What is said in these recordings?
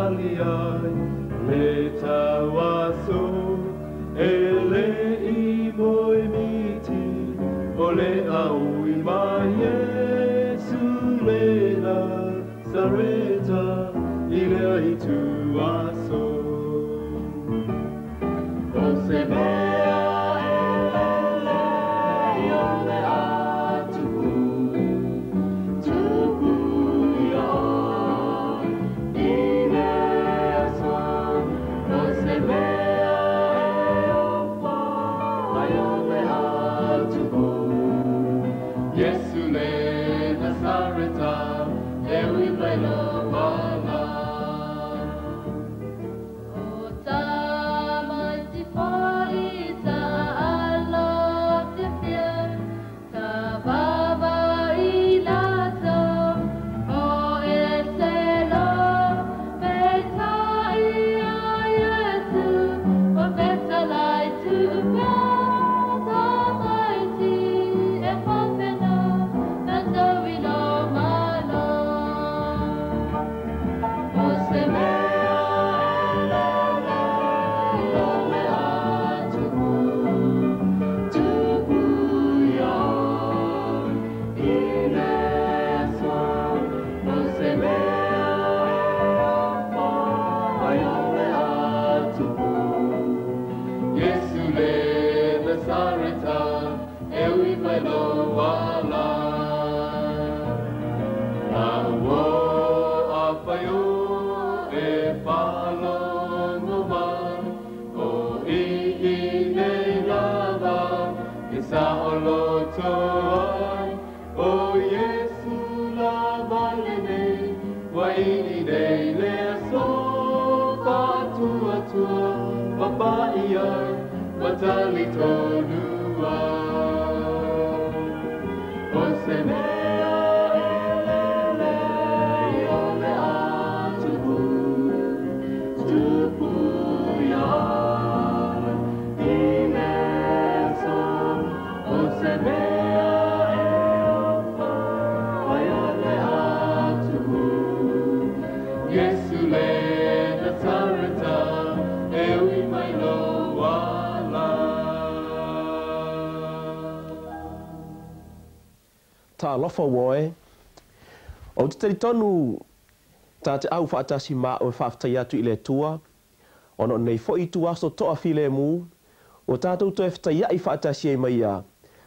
tali ai le tauaso e le i moemiti o le aui mai Iesu le Nasareta i le aitu aso. O se mea e lelei o le atupu, tupu ia oe i le aso. O se mea e ofa ai o le atupu, Iesu le Nasareta e ui mai lo ala. O tamaiti foi ta ala fiafia, ta vava i latou, o ese lo, peitai ia Iesu, o fetalai tupe, tamaiti e faapena, latou i lo Malo. O se mea e lelei o le atupu, tupu ia oe i le aso. O se mea e ofa ai o le atupu, Iesu le Nasareta e ui mai lo ala. A ua afai o e faalogo mai, o i i nei lava e saoloto ai, o Iesu lava lenei ua ini nei le aso faatuatua papa'i ai ma talitonu ai. O se mea e lelei o le atupu, tupu ia oe i le aso. O se mea e ofa ai o le atupu, Iesu le Nasareta e ui mai lo ala. Talofa oe. Ou te talitonu ta te au faatasi ma o e faafetai atu i le Atua, ona o lenei foi ituaso toafilemu, ua tatou toe fetaiai faatasi ai ma Ia,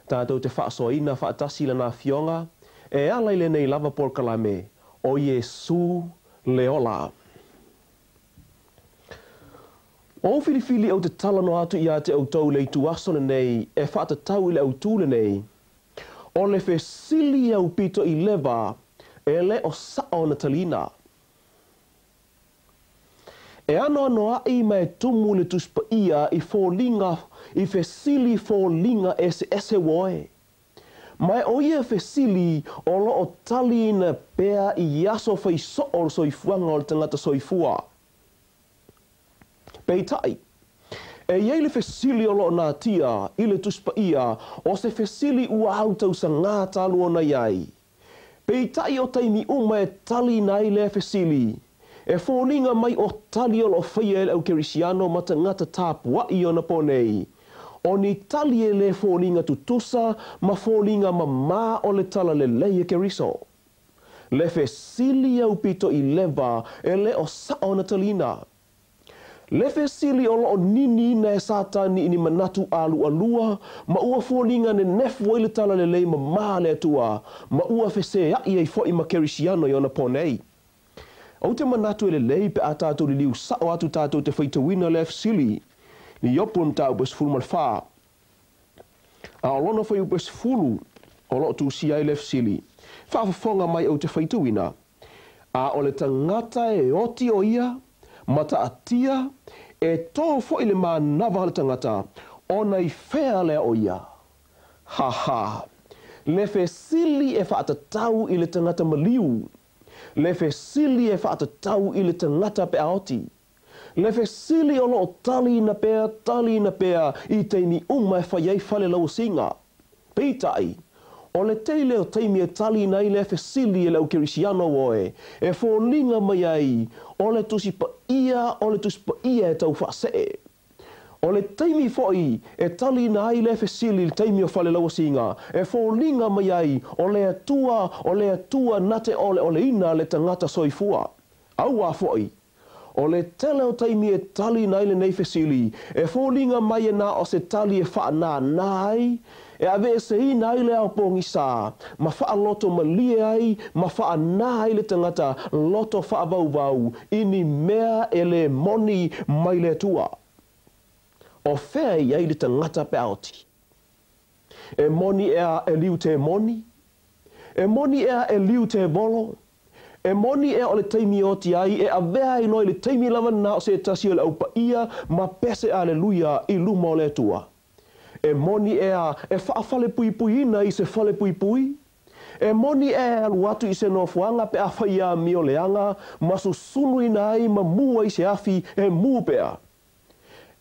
tatou te faasoaina faatasi Lana Afioga, e ala i lenei lava polokalame, o Iesu le Ola. O ou filifili ou te talanoa atu ia te outou i le ituaso lenei e faatatau i le autu lenei, o le fesili aupito i leva e le o sao ona taliina. E anoanoaʻi ma e tumu le Tusi Paia i foliga i fesili foliga eseese uoe. Ma e o ia fesili o lo o taliina pea i aso faisoo o le soifuaga o le tagata soifua. Peitai, e i ai le fesili o lo o natia i le Tusi Paia o se fesili ua autausagā talu ona i ai. Peitai o taimi uma e taliina ai lea fesili, e foliga mai o tali o lo o faia e le au Kerisiano ma tagata tapuaʻi i ona pō nei, o ni tali e lē foliga tutusa ma foliga mamā o le Talalelei e Keriso. Le fesili aupito i leva e le o sao ona taliina. Le fesili o lo o niniina e Satani i ni manatu ʻāluʻalua ma ua foliga nenefu ai le Talalelei mamā a le Atua ma ua feseaʻi ai foʻi ma Kerisiano i ona pō nei. Ou te manatu e lelei pe a tatou liliu sao atu tatou te faitauina lea fesili i Iopu le mataupu e 14. A o lona fuaiupu e 10 o lo o tusia ai lea fesili. Faafofoga mai ou te faitauina. A o le tagata e oti o ia, ma taatia, e tō foi le manava a le tagata, ona i fea lea o ia? Ha ha! Le fesili e faatatau i le tagata maliu. Le fesili e faatatau i le tagata pe a oti. Le fesili o lo o taliina pea, taliina pea i taimi uma e fai ai fale lauasiga. Peitai, O le tele o taimi e taliina ai lea fesili e le au Kerisiano oe, e foliga mai ai o le Tusi Paia o le Tusi Paia e tau faasee. O le taimi foi e taliina ai lea fesili i le taimi o falelauasiga, e foliga mai ai o le Atua o le Atua na te oleoleina le tagata soifua. Auā foi, o le tele o taimi e taliina ai lenei fesili, e foliga mai e na o se tali e faanānā ai, e aveeseina ai le ao pogisa, ma faaloto malie ai ma faanā ai le tagata loto faavauvau i ni mea e lē moni mai le Atua. O fea e i ai le tagata pe a oti? E moni ea e liu temoni? E moni ea e liu tevolo? E moni ea o le taimi e oti ai e avea ai loa i le taimi lava lena o se tasi o le Au Paia ma pese Aleluia i luma o le Atua? E moni ea e faafalepuipuiina i se falepuipui? E moni ea e alu atu i se nofoaga pe afai ia amio leaga ma susuluina ai ma mū ai se afi e mū pea?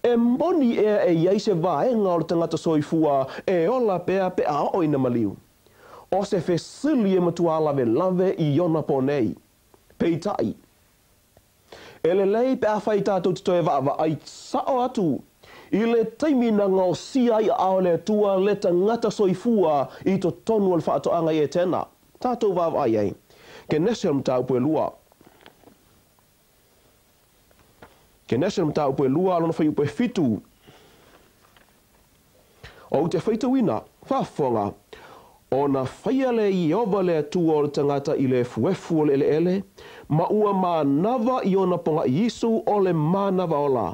E moni ea e i ai se vaega o le tagata soifua e ola pea pe a oo ina maliu? O se fesili e matuā lawelawe i ona pō nei. Peitai, e lelei pe afai tātou te toe vaavaai sao atu i le taimi na gaosia ai aao e le Atua le tagata soifua i totonu o le faatoaga i Etena. Tātou vaavaai ai. Kenese o le mataupu e lua. Kenese o le mataupu e lua a lona fuaiupu e fitu. Ou te faitauina, faafofoga, ona faia le Ieova le Atua o le tagata i le efuefu o le eleele, ma ua manava i ona pogaʻi isu o le manava ola,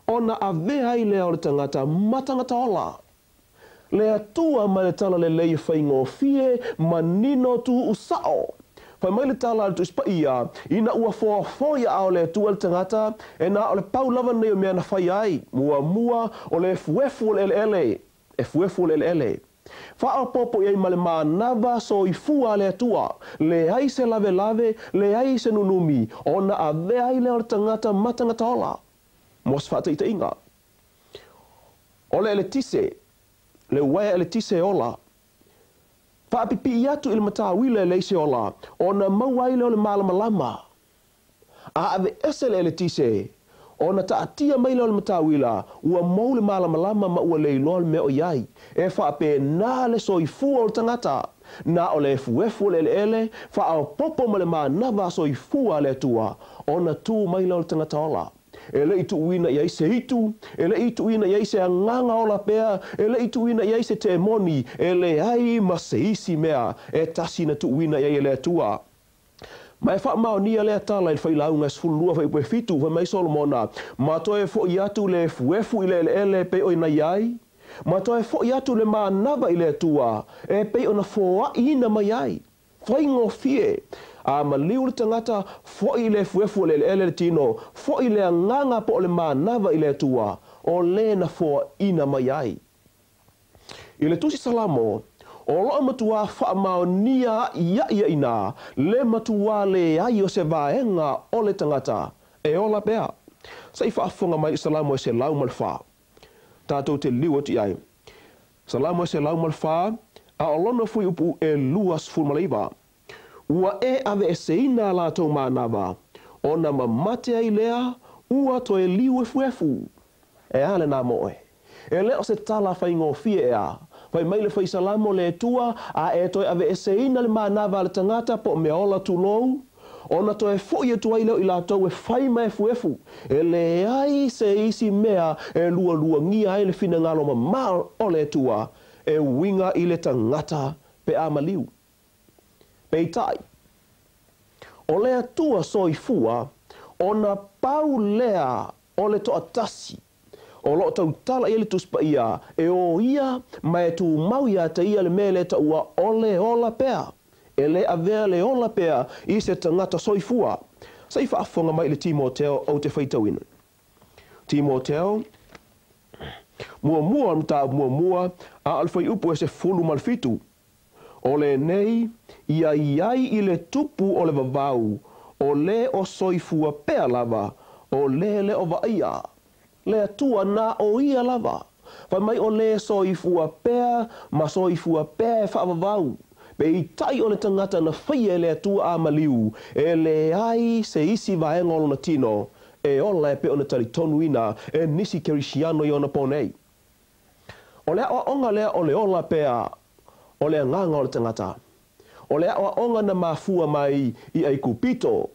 ona avea ai lea o le tagata ma tagata ola. Le Atua ma le tala lelei e faigofie manino tuu sao. Fai mai le tala a le Tusi Paia, ina ua foafoa i aao le Atua le tagata, e na o le pau lava lenei o mea na fai ai, muamua o le efuefu o le eleele, efuefu o le eleele. Faaopoopo i ai ma le manava soifua a le Atua, leai se lawelawe, leai se nunumi, ona avea ai lea o le tagata ma tagata ola. Mo se faataitaiga, o le eletise, le uaea eletise e ola, faapipii atu i le matauila e leai se ola, ona maua ai lea o le malamalama. A aveese le eletise, ona taatia mai lea o le matauila, ua mou le malamalama ma ua le iloa le mea o i ai. E faapena le soifua o le tagata, na o le efuefu o le eleele, faaopoopo ma le manava soifua a le Atua, ona tu mai lea o le tagata ola. E le i tuuina i ai se itu, e le i tuuina i ai se agaga ola pea, e le i tuuina i ai se temoni, e leai ma se isi mea e tasi na tuuina i ai e le Atua. Ma e faamaonia lea tala i le Failauga e 12 fuaiupu e fitu, fai mai Solomona, Ma toe foʻi atu le efuefu i le eleele e pei ona i ai, ma toe foʻi atu le manava i le Atua e pei ona foaʻiina mai ai. Faigofie, a maliu le tagata, foʻi i le efuefu o le eleele le tino, foʻi le agaga po o le manava i le Atua, o le na foaʻiina mai ai. I le Tusi Salamo, o loo matuā faamaonia aʻiaʻi iinā le matuā leai o se vaega o le tagata e ola pea. Se i faafofoga mai i Salamo e 104. Tatou te liu atu i ai. Salamo e 104, a o lona fuaiupu e 29. Ua e aveeseina a latou manava, ona mamate ai lea, ua toe liu efuefu. E a lenā mo oe? E le o se tala faigofie ea. Fai mai le Fai Salamo le Atua, a e toe aveeseina le manava a le tagata po o mea ola tulou, ona toe foʻi atu ai lea o i latou e fai ma efuefu, e leai se isi mea e lualuagia ai le finagalo mamā o le Atua e uiga i le tagata pe a maliu. Peitai, o le Atua soifua, ona pau lea o le toatasi o loo tautala i ai le Tusi Paia, e o ia ma e tumau iā te ia le mea lea e taua o le ola pea. E le avea le ola pea i se tagata soifua. Se i faafofoga mai i le Timoteo ou te faitauina. Timoteo, muamua o le mataupu muamua, a o le fuaiupu e 17. O lenei, ia i ai i le tupu o le vavau, o le o soifua pea lava, o le le o vaaia. Le Atua na o ia lava. Fai mai o le soifua pea ma soifua pea e faavavau. Peitai o le tagata na faia e le Atua a maliu, e leai se isi vaega o lona tino e ola e pei ona talitonuina e nisi Kerisiano i ona po nei. O le aoaoga lea o le ola pea o le agaga o le tagata. O le aoaoga na mafua mai i Aikupito.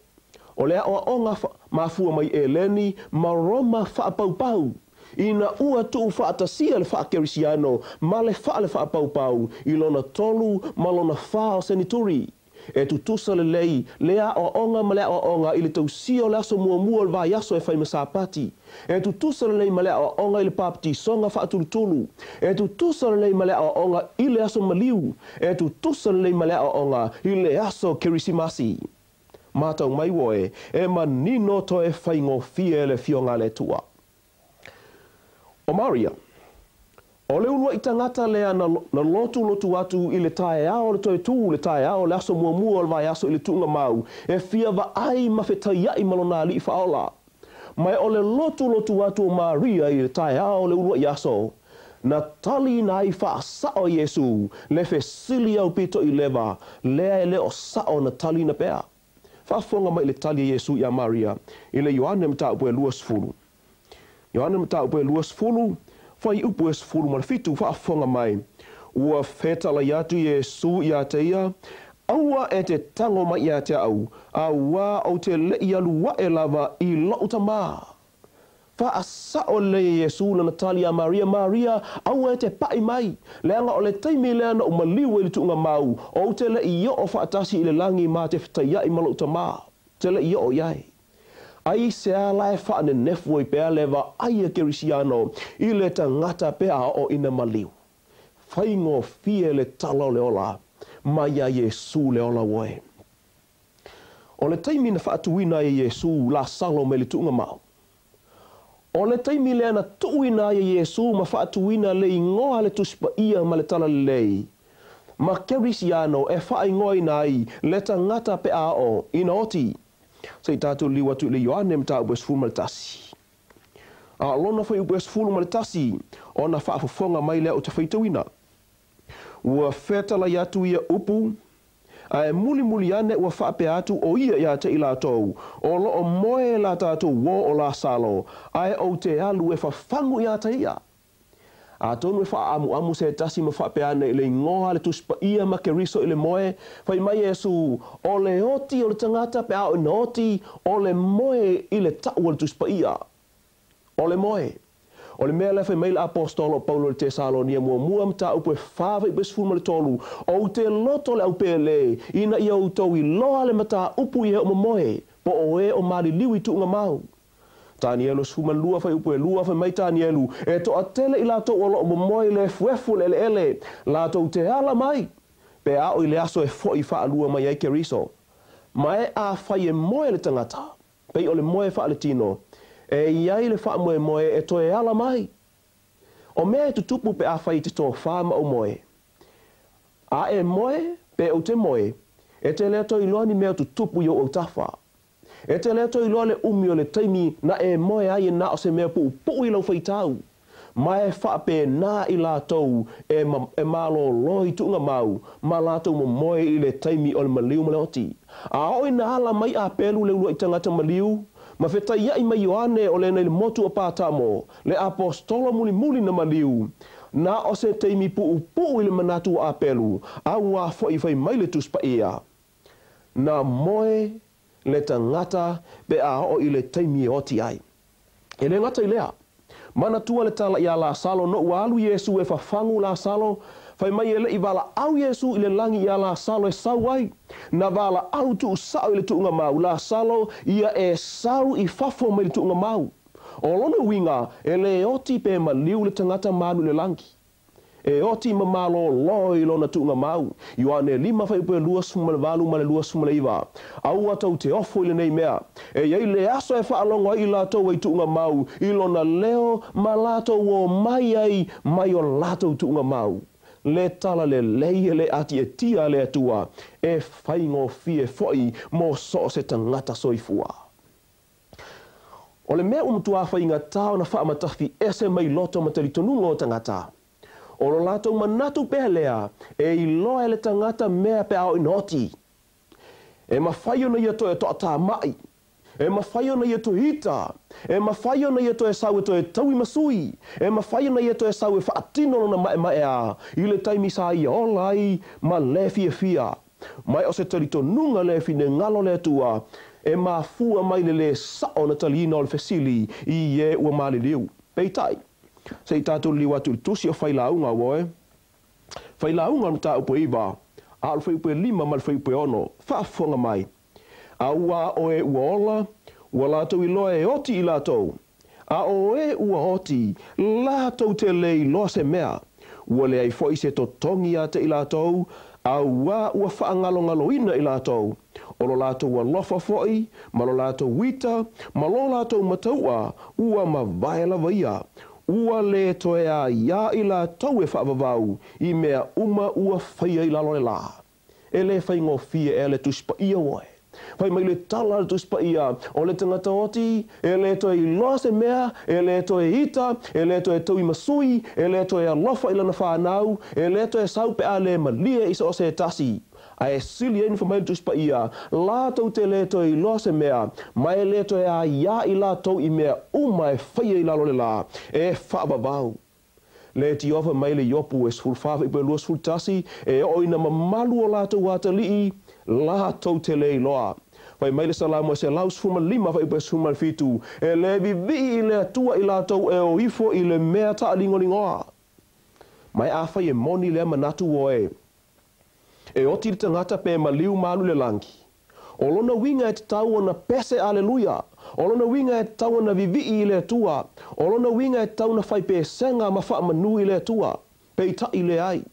O le aoaoga mafua mai Eleni ma Roma faapaupau, ina ua tuufaatasia le faakerisiano ma le fale faapaupau i lona tolu ma lona fa o senituri. E tutusa lelei lea aoaoga ma le aoaoga i le tausia o le aso muamua o le vaiaso e fai ma Sapati. E tutusa lelei ma le aoaoga i le papatisoga faatulutulu. E tutusa lelei ma le aoaoga i le aso maliu. E tutusa lelei ma le aoaoga i le aso Kerisimasi. Matau mai oe, e manino toe faigofie le Afioga a le Atua. O Maria, o le uluai tagata lea na lotulotu atu i le taeao o le toe tū, le taeao o le aso muamua o le vaiaso i le tuuga mau, e fia vaai ma fetaiai ma lona Alii Faaola. Ma o le lotulotu atu o Maria i le taeao o le uluai aso, na taliina ai faasao e Iesu le fesili aupito i leva, lea e le o sao na taliina pea. Faafofoga mai i le tali a Iesu ia Maria i le Ioane mataupu e 20. Ioane mataupu e 20, fuaiupu e 17, faafofoga mai, Ua fetalai atu Iesu ia te ia, Aua e te tago mai ia te au, auā ou te le i alu aʻe lava i loʻu Tamā. Faasao lelei e Iesu lana tali iā Maria, Maria, aua e te paʻi mai, leaga o le taimi lea na ou maliu ai i le tuuga mau, ou te le i oo faatasi i le lagi ma te fetaiaʻi ma loʻu Tamā, te le i oo i ai. Aisea la e faanenefu ai pea le vaai a Kerisiano i le tagata pe a oo ina maliu? Faigofie le tala o le ola mai iā Iesū le ola oe. O le taimi na faatuina ai e Iesū Lasalo mai le tuuga mau. O le taimi lea na tuuina ai e Iesū ma faatuina le igoa a le Tusi Paia ma le Talalelei ma Kerisiano e faaigoaina ai le tagata pe a oo ina oti. Se i tatou liliu atu i le Ioane mataupu e 11. A o lona fuaiupu e 11, ona faafofoga mai lea ou te faitauina. Ua fetalai atu ia upu, ae mulimuli ane ua faapea atu ʻo ia iā te i latou, O lo o moe la tatou uō o Lasalo, ae ou te alu e fafagu iā te ia. Atonu e faaamuamu se tasi ma faapea ane i le igoa a le Tusi Paia ma Keriso i le moe, fai mai Iesu, O le oti o le tagata pe a oo ina oti, o le moe i le taʻu a le Tusi Paia. O le moe. O le mea lea fai mai le Aposetolo o Paulo i le Tesalonia muamua mataupu e fa fuaiupu e 13, Ou te loto le aupēlē, ina ia outou iloa le mataupu i e o momoe, po o e o maliliu i tuuga mau. Tanielu 12 fuaiupu e 2, fai mai Tanielu, E toatele i latou o lo o momoe i le efuefu o le eleele, latou te ala mai, pe a oo i le aso e foʻi faalua mai ai Keriso. Ma e afai e moe le tagata, pei o le moe faaletino, e i ai le faamoemoe e toe ala mai. O mea e tutupu pe afai i te tofā ma ou moe. A e moe, pe ou te moe, e te le toe iloa ni mea o tutupu i ou autafa. E te le toe iloa le umi o le taimi na e moe ai e na o se mea puʻupuʻu i lau faitau. Ma e faapena i latou e e malōlō i tuuga mau ma latou momoe i le taimi o le maliu ma le oti. A oo ina ala mai Apelu le uluai tagata maliu, ma fetaiaʻi ma Ioane o lena i le motu o Patamo, le aposetolo mulimuli na maliu, na o se taimi puʻupuʻu i le manatu o Apelu, a ua foʻi fai mai le Tusi Paia, Na moe le tagata pe a oo i le taimi e oti ai. E le gata i lea, manatua le tala iā Lasalo no ua alu Iesu e fafagu Lasalo, fai mai e le i valaau Iesu i le lagi iā Lasalo e sau ai. Na valaau tuusao i le tuuga mau Lasalo ia e sau i fafo mai le tuuga mau. O lona uiga, e le oti pe maliu le tagata ma alu i le lagi. E oti ma malōlō i lona tuuga mau. Ioane lima fuaiupu e 28 ma le 29. Aua tou te ofo i lenei mea. E i ai le aso e faalogo ai i latou ai tuuga mau i lona leo ma latou o mai ai mai o latou tuuga mau. Le tala lelei e le atiatia a le Atua, e faigofie foʻi mo so o se tagata soifua. O le mea ua matuā faigatā ona faamatafi ese mai loto ma talitonuga o tagata, O lo latou manatu pea lea, e iloa e le tagata mea pe a oo ina oti. E mafai ona ia toe toatama'i. E mafai ona ia toe ita. E mafai ona ia toe sau e toe taui ma sui. E mafai ona ia toe sau e faatino lona maemaeā i le taimi sa ia ola ai ma le fiafia. Ma e o se talitonuga lea e finegalo le Atua e mafua mai le lē sa'o ona taliina o le fesili i e ua maliliu. Peitai, se i tatou liliu atu i le Tusi o Failauga, ua oe. Failauga o le mataupu e 9, a o le fuaiupu e 5 ma le fuaiupu e 6. Faafofoga mai. Auā o e ua ola, ua latou iloa e oti i latou, a o e ua oti, latou te lē iloa se mea. Ua leai foi se totogi ia te i latou, auā ua faagalogaloina i latou. O lo latou alofa foi, ma lo latou ita, ma lo latou matau'a, ua mavae lava ia. Ua lē toe aiā i latou e faavavau i mea uma ua faia i lalo o le lā. E lē faigofie ea le Tusi Paia oe. Fai mai le tala a le Tusi Paia, o le tagata oti, e lē toe iloa se mea, e lē toe ita, e lē toe taui ma sui, e lē toe alofa i lana fanau, e lē toe sau pe a lē malie i so o se tasi. Ae sili ai ona fai mai le Tusi Paia, latou te lē toe iloa se mea, ma e lē toe aiā i latou i mea uma e faia i lalo o le lā, e faavavau. Le tiofa mai le Iopu e 14 fuaiupu e 21, e oo ina mamalu o latou atalii, latou te lē iloa. Fai mai le Salamo e 115 fuaiupu e 17, e lē vivii i le Atua i latou e o ifo i le mea taaligoligoa. Ma e afai e moni lea manatu oe, e oti le tagata pe maliu ma alu i le lagi. O lona uiga e tatau ona pese Aleluia! O lona uiga e tatau ona vivii i le Atua. O lona uiga e tatau ona fai pesega ma faamanu i le Atua. Peitai leai.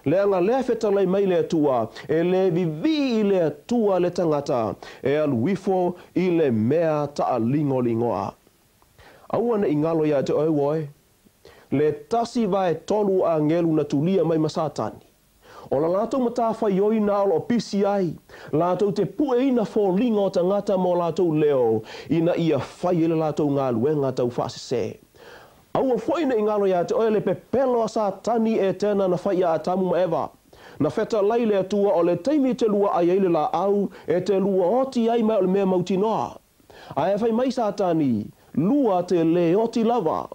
Leaga lea fetalai mai le Atua, e lē vivii i le Atua le tagata e alu ifo i le mea taaligoligoa. Aua ne i galo ia te oe oe, le 1/3 o agelu na tulia mai ma Satani. O la latou matafaioi na o lo o pisi ai, latou te pueina foliga o tagata ma o latou leo ina ia fai ai le latou galuega taufaasesē. Aua foi ne i galo ia te oe le pepelo a Satani Etena na fai ia Atamu ma Eva. Na fetalai le Atua o le taimi e te lua ai ai le laau e te lua oti ai ma e o le mea mautinoa. Ae fai mai Satani, Lua te lē oti lava.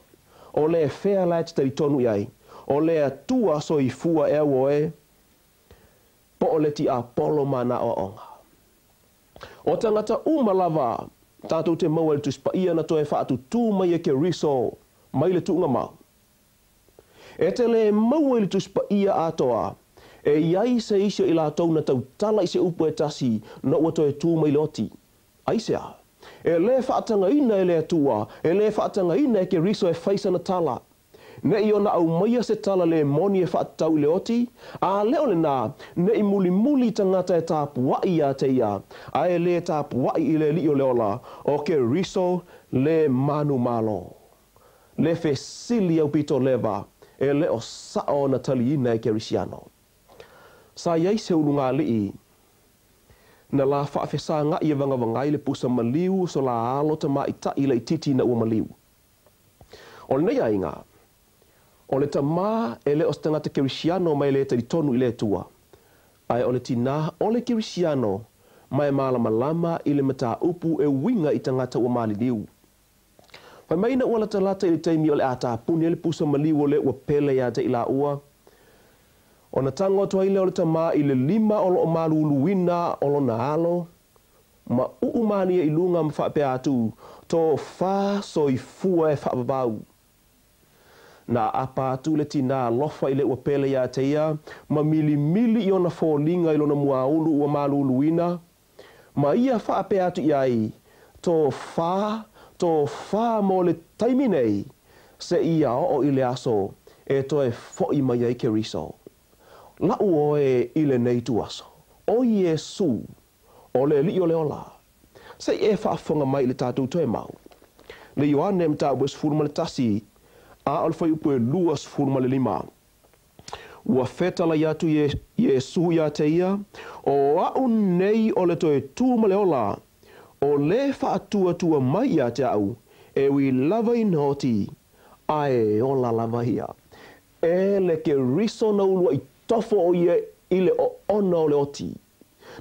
O le fea la e te talitonu i ai, o le Atua soifua ea ua oe, po o le tiapolo ma ana aoaoga. O tagata uma lava tatou te maua i le Tusi Paia na toe faatutū mai e Keriso mai le tuuga mau. E te lē maua i le Tusi Paia atoa, e i ai se isi o i latou na tautala i se upu e tasi na ua toe tū mai le oti. Aisea? E lē faatagaina e le Atua, e lē faatagaina e Keriso e fai sana tala. Ne i ona aumaia se tala lē moni e faatatau i le oti, a le o lenā, ne i mulimuli tagata e tapuaʻi iā te ia, ae lē tapuaʻi i le Alii o le ola, o Keriso le manumalo. Le fesili aupito leva, e lē o saʻo ona taliina e Kerisiano. Sa i ai se ulugalii na la faafesagaʻi e vagavagai le pusa maliu o so la alo tamaʻitaʻi laitiiti ina ua maliu. O lenei aiga, o le tamā e lē o se tagata Kerisiano ma e lē talitonu i le Atua, ae o le tinā o le Kerisiano ma e malamalama i le mataupu e uiga i tagata ua maliliu. Fai mai ina ua latalata i le taimi o le a tapuni ai le pusa maliu o le ua pele iā te i laua, ona tago atu ai lea o le tamā i le lima o loo maluluina o lona alo, ma uu malie i luga ma faapea atu, Tofā soifua e faavavau. Na aapa atu le tinā alofa i le ua pele iā te ia, ma milimili i ona foliga i lona muaulu ua maluluina, ma ia faapea atu i ai, Tofā, tofā mo le taimi nei, seia oo i le aso e toe foʻi mai ai Keriso. Laʻu oe i lenei ituaso, o Iesū, o le Alii o le ola. Se i e faafofoga mai i le tatou toe mau. Le Ioane mataupu e 11, a o le fuaiupu e 25. Ua fetalai atu Iesū iā te ia, O aʻu nei o le toe tū ma le ola, o lē faatuatua mai iā te aʻu, e ui lava ina oti, ae ola lava ia. E le Keriso na uluaʻi tofo ʻo ia i le oona o le oti.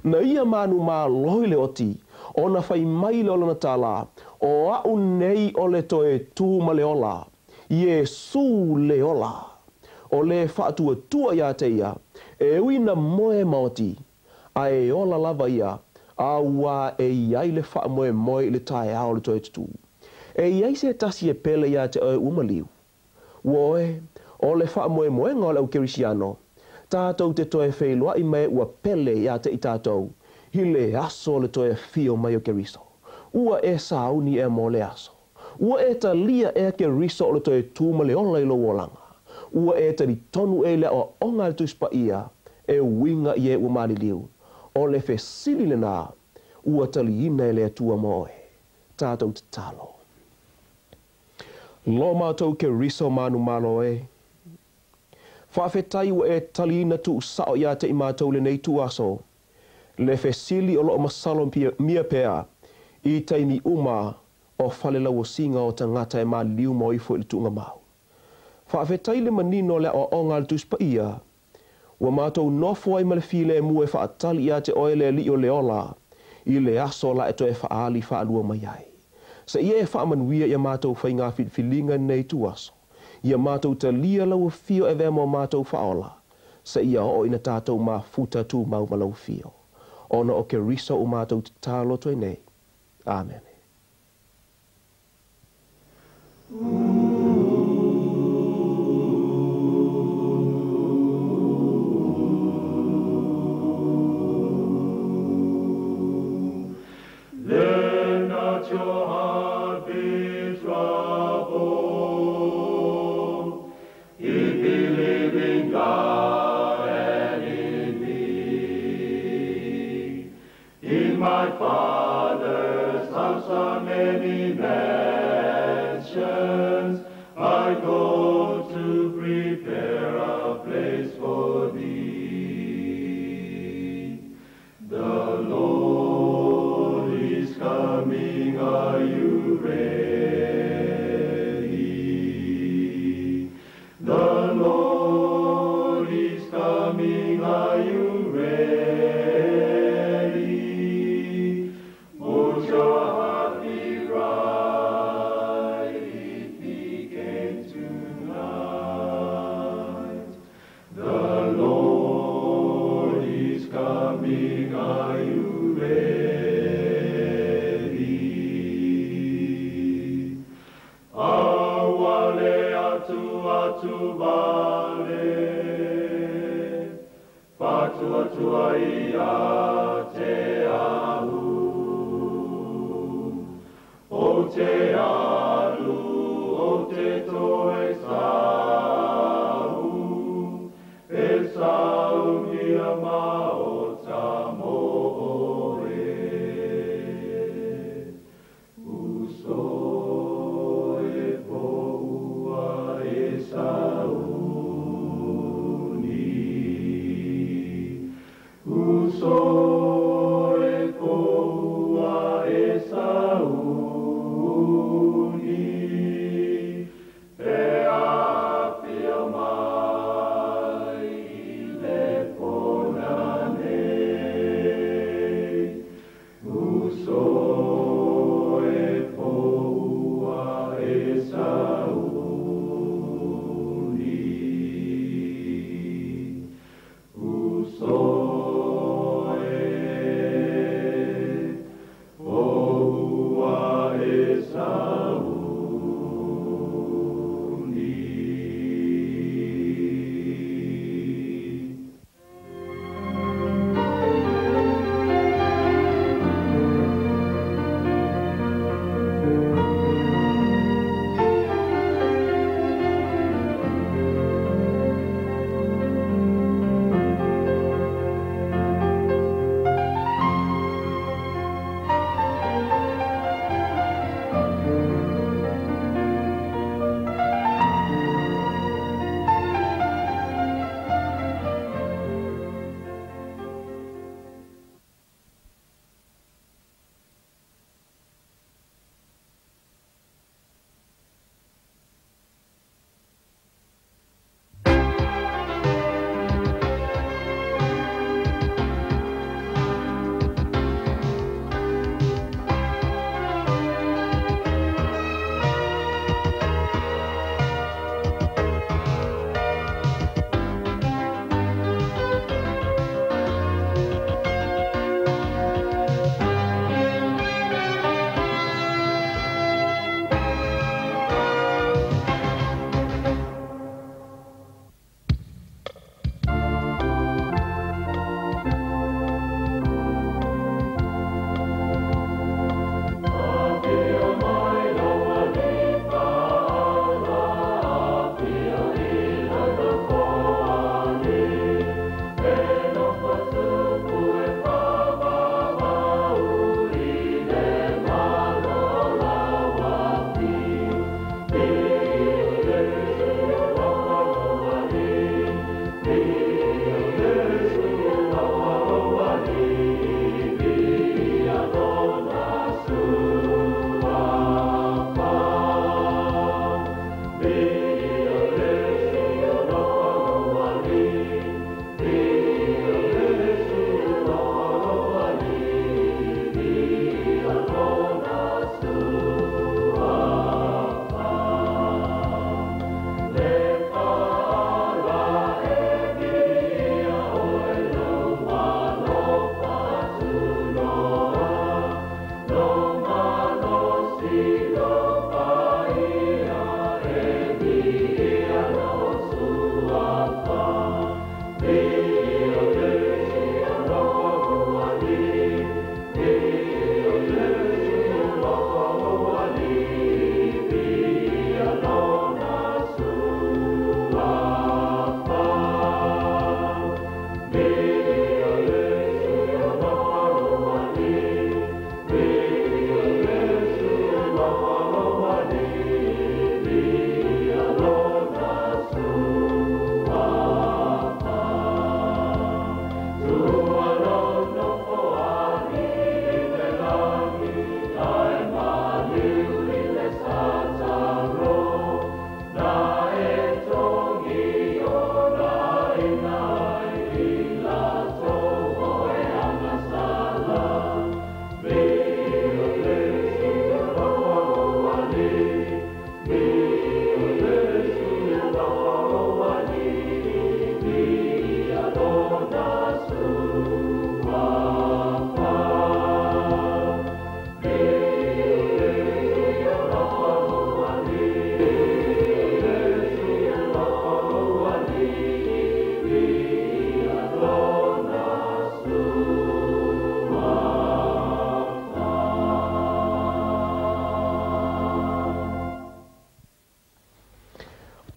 Na ia manumalo i le oti, ona fai mai lea o lana tala, “O aʻu nei o le toe tū ma le ola, Iesū le ola. O le faatuatua iā te ia, e ui ina moe ma oti, a e ola lava ia, auā e i ai le faamoemoe i le taeao o le toe tutū.” E i ai se tasi e pele iā te oe ua maliu? Ua oe, o le faamoemoega o le au Kerisiano, tātou te toe feiloaʻi ma e ua pele iā te i tātou, i le aso o le toe afio mai o Keriso. Ua e sauni ea mo lea aso? Ua e talia ea Keriso o le toe tū ma le ola i lou olaga? Ua e talitonu ea i le aoaoga a le Tusi Paia e uiga i e ua maliliu? O le fesili lenā ua taliina e le Atua mo oe. Tātou tatalo. Lo matou Keriso manumalo e. Faafetai ua e taliina tuusao iā te i matou i lenei ituaso, le fesili o loo masalomia pea i taimi uma o falelauosiga o tagata e maliliu ma o ifo i le tuugamau. Faafetai i le manino o le aoaoga a le Tusi Paia, ua matou nofo ai ma le filemu e faatali iā te oe le Alii o le ola i le aso o le a e toe faaali faalua mai ai. Seia e faamanuia i a matou faiga filifiliga i lenei ituaso, ia matou talia lau afio e avea mo matou Faaola, seia oo ina tatou mafuta tumau ma lau afio. Ona o Keriso ua matou tatalo atu ai nei. Amene. Let not your heart be troubled. Ye believe in God and in me. In my Father's house are many mansions. I go to prepare a place for thee. The Lord is coming, are you ready? The Lord is coming, are you ready? Would your heart be right if he came tonight? The Lord is coming, are you ready? Auale atu atu vale, Faatuatua ia te ahu. O te alu, o te toe sahu, E saunia ma o ta mo oe. Uso e po ua e sauni. Uso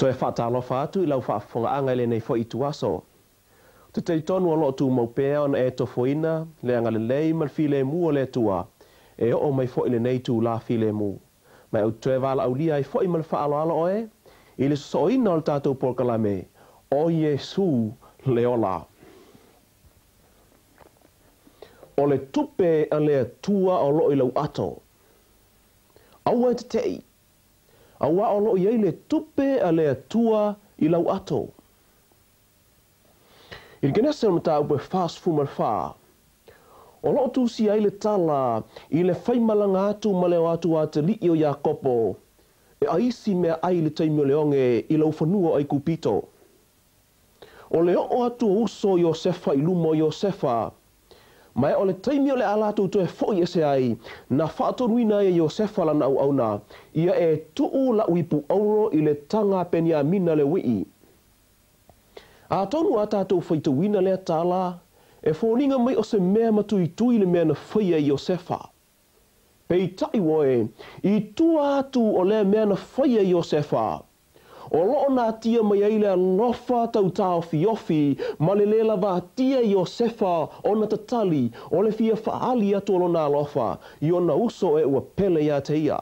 Toe faatalofa atu i lau faafofogaaga i lenei foi ituaso. Ou te talitonu o lo o tumau pea ona e tofoina le agalelei ma le filemu o le Atua e oo mai foi i lenei itulā filemu. Ma ou te toe valaaulia ai foi ma le faaaloalo oe i le sosooina o le tatou polokalame o Iesū le Ola. O le tupe a le Atua o lo o i lau ato. Aua e teteʻi. Auā o lo o i ai le tupe a le Atua i lau ato. I le Kenese o le mataupu e 44, o lo o tusia ai le tala i le faimalaga atu ma le o atu a atalii o Iakopo e aisi meaai i le taimi o le oge i laufanua o Aikupito. O le oo atu o uso o Iosefa i luma o Iosefa, ma e o le taimi o le a latou toe foʻi ese ai, na faatonuina ai e Iosefa lana auauna, ia e tuu la'u ipu auro i le taga a Peniamina le uii. Atonu a tatou faitauina lea tala, e foliga mai o se mea matuitui le mea na faia e Iosefa. Peitai oe, i tua atu o lea mea na faia e Iosefa, o lo o natia mai ai le alofa tautaofiofi ma le lē lava atia e Iosefa ona tatali o le fia faaali atu o lona alofa i ona uso e ua pele iā te ia.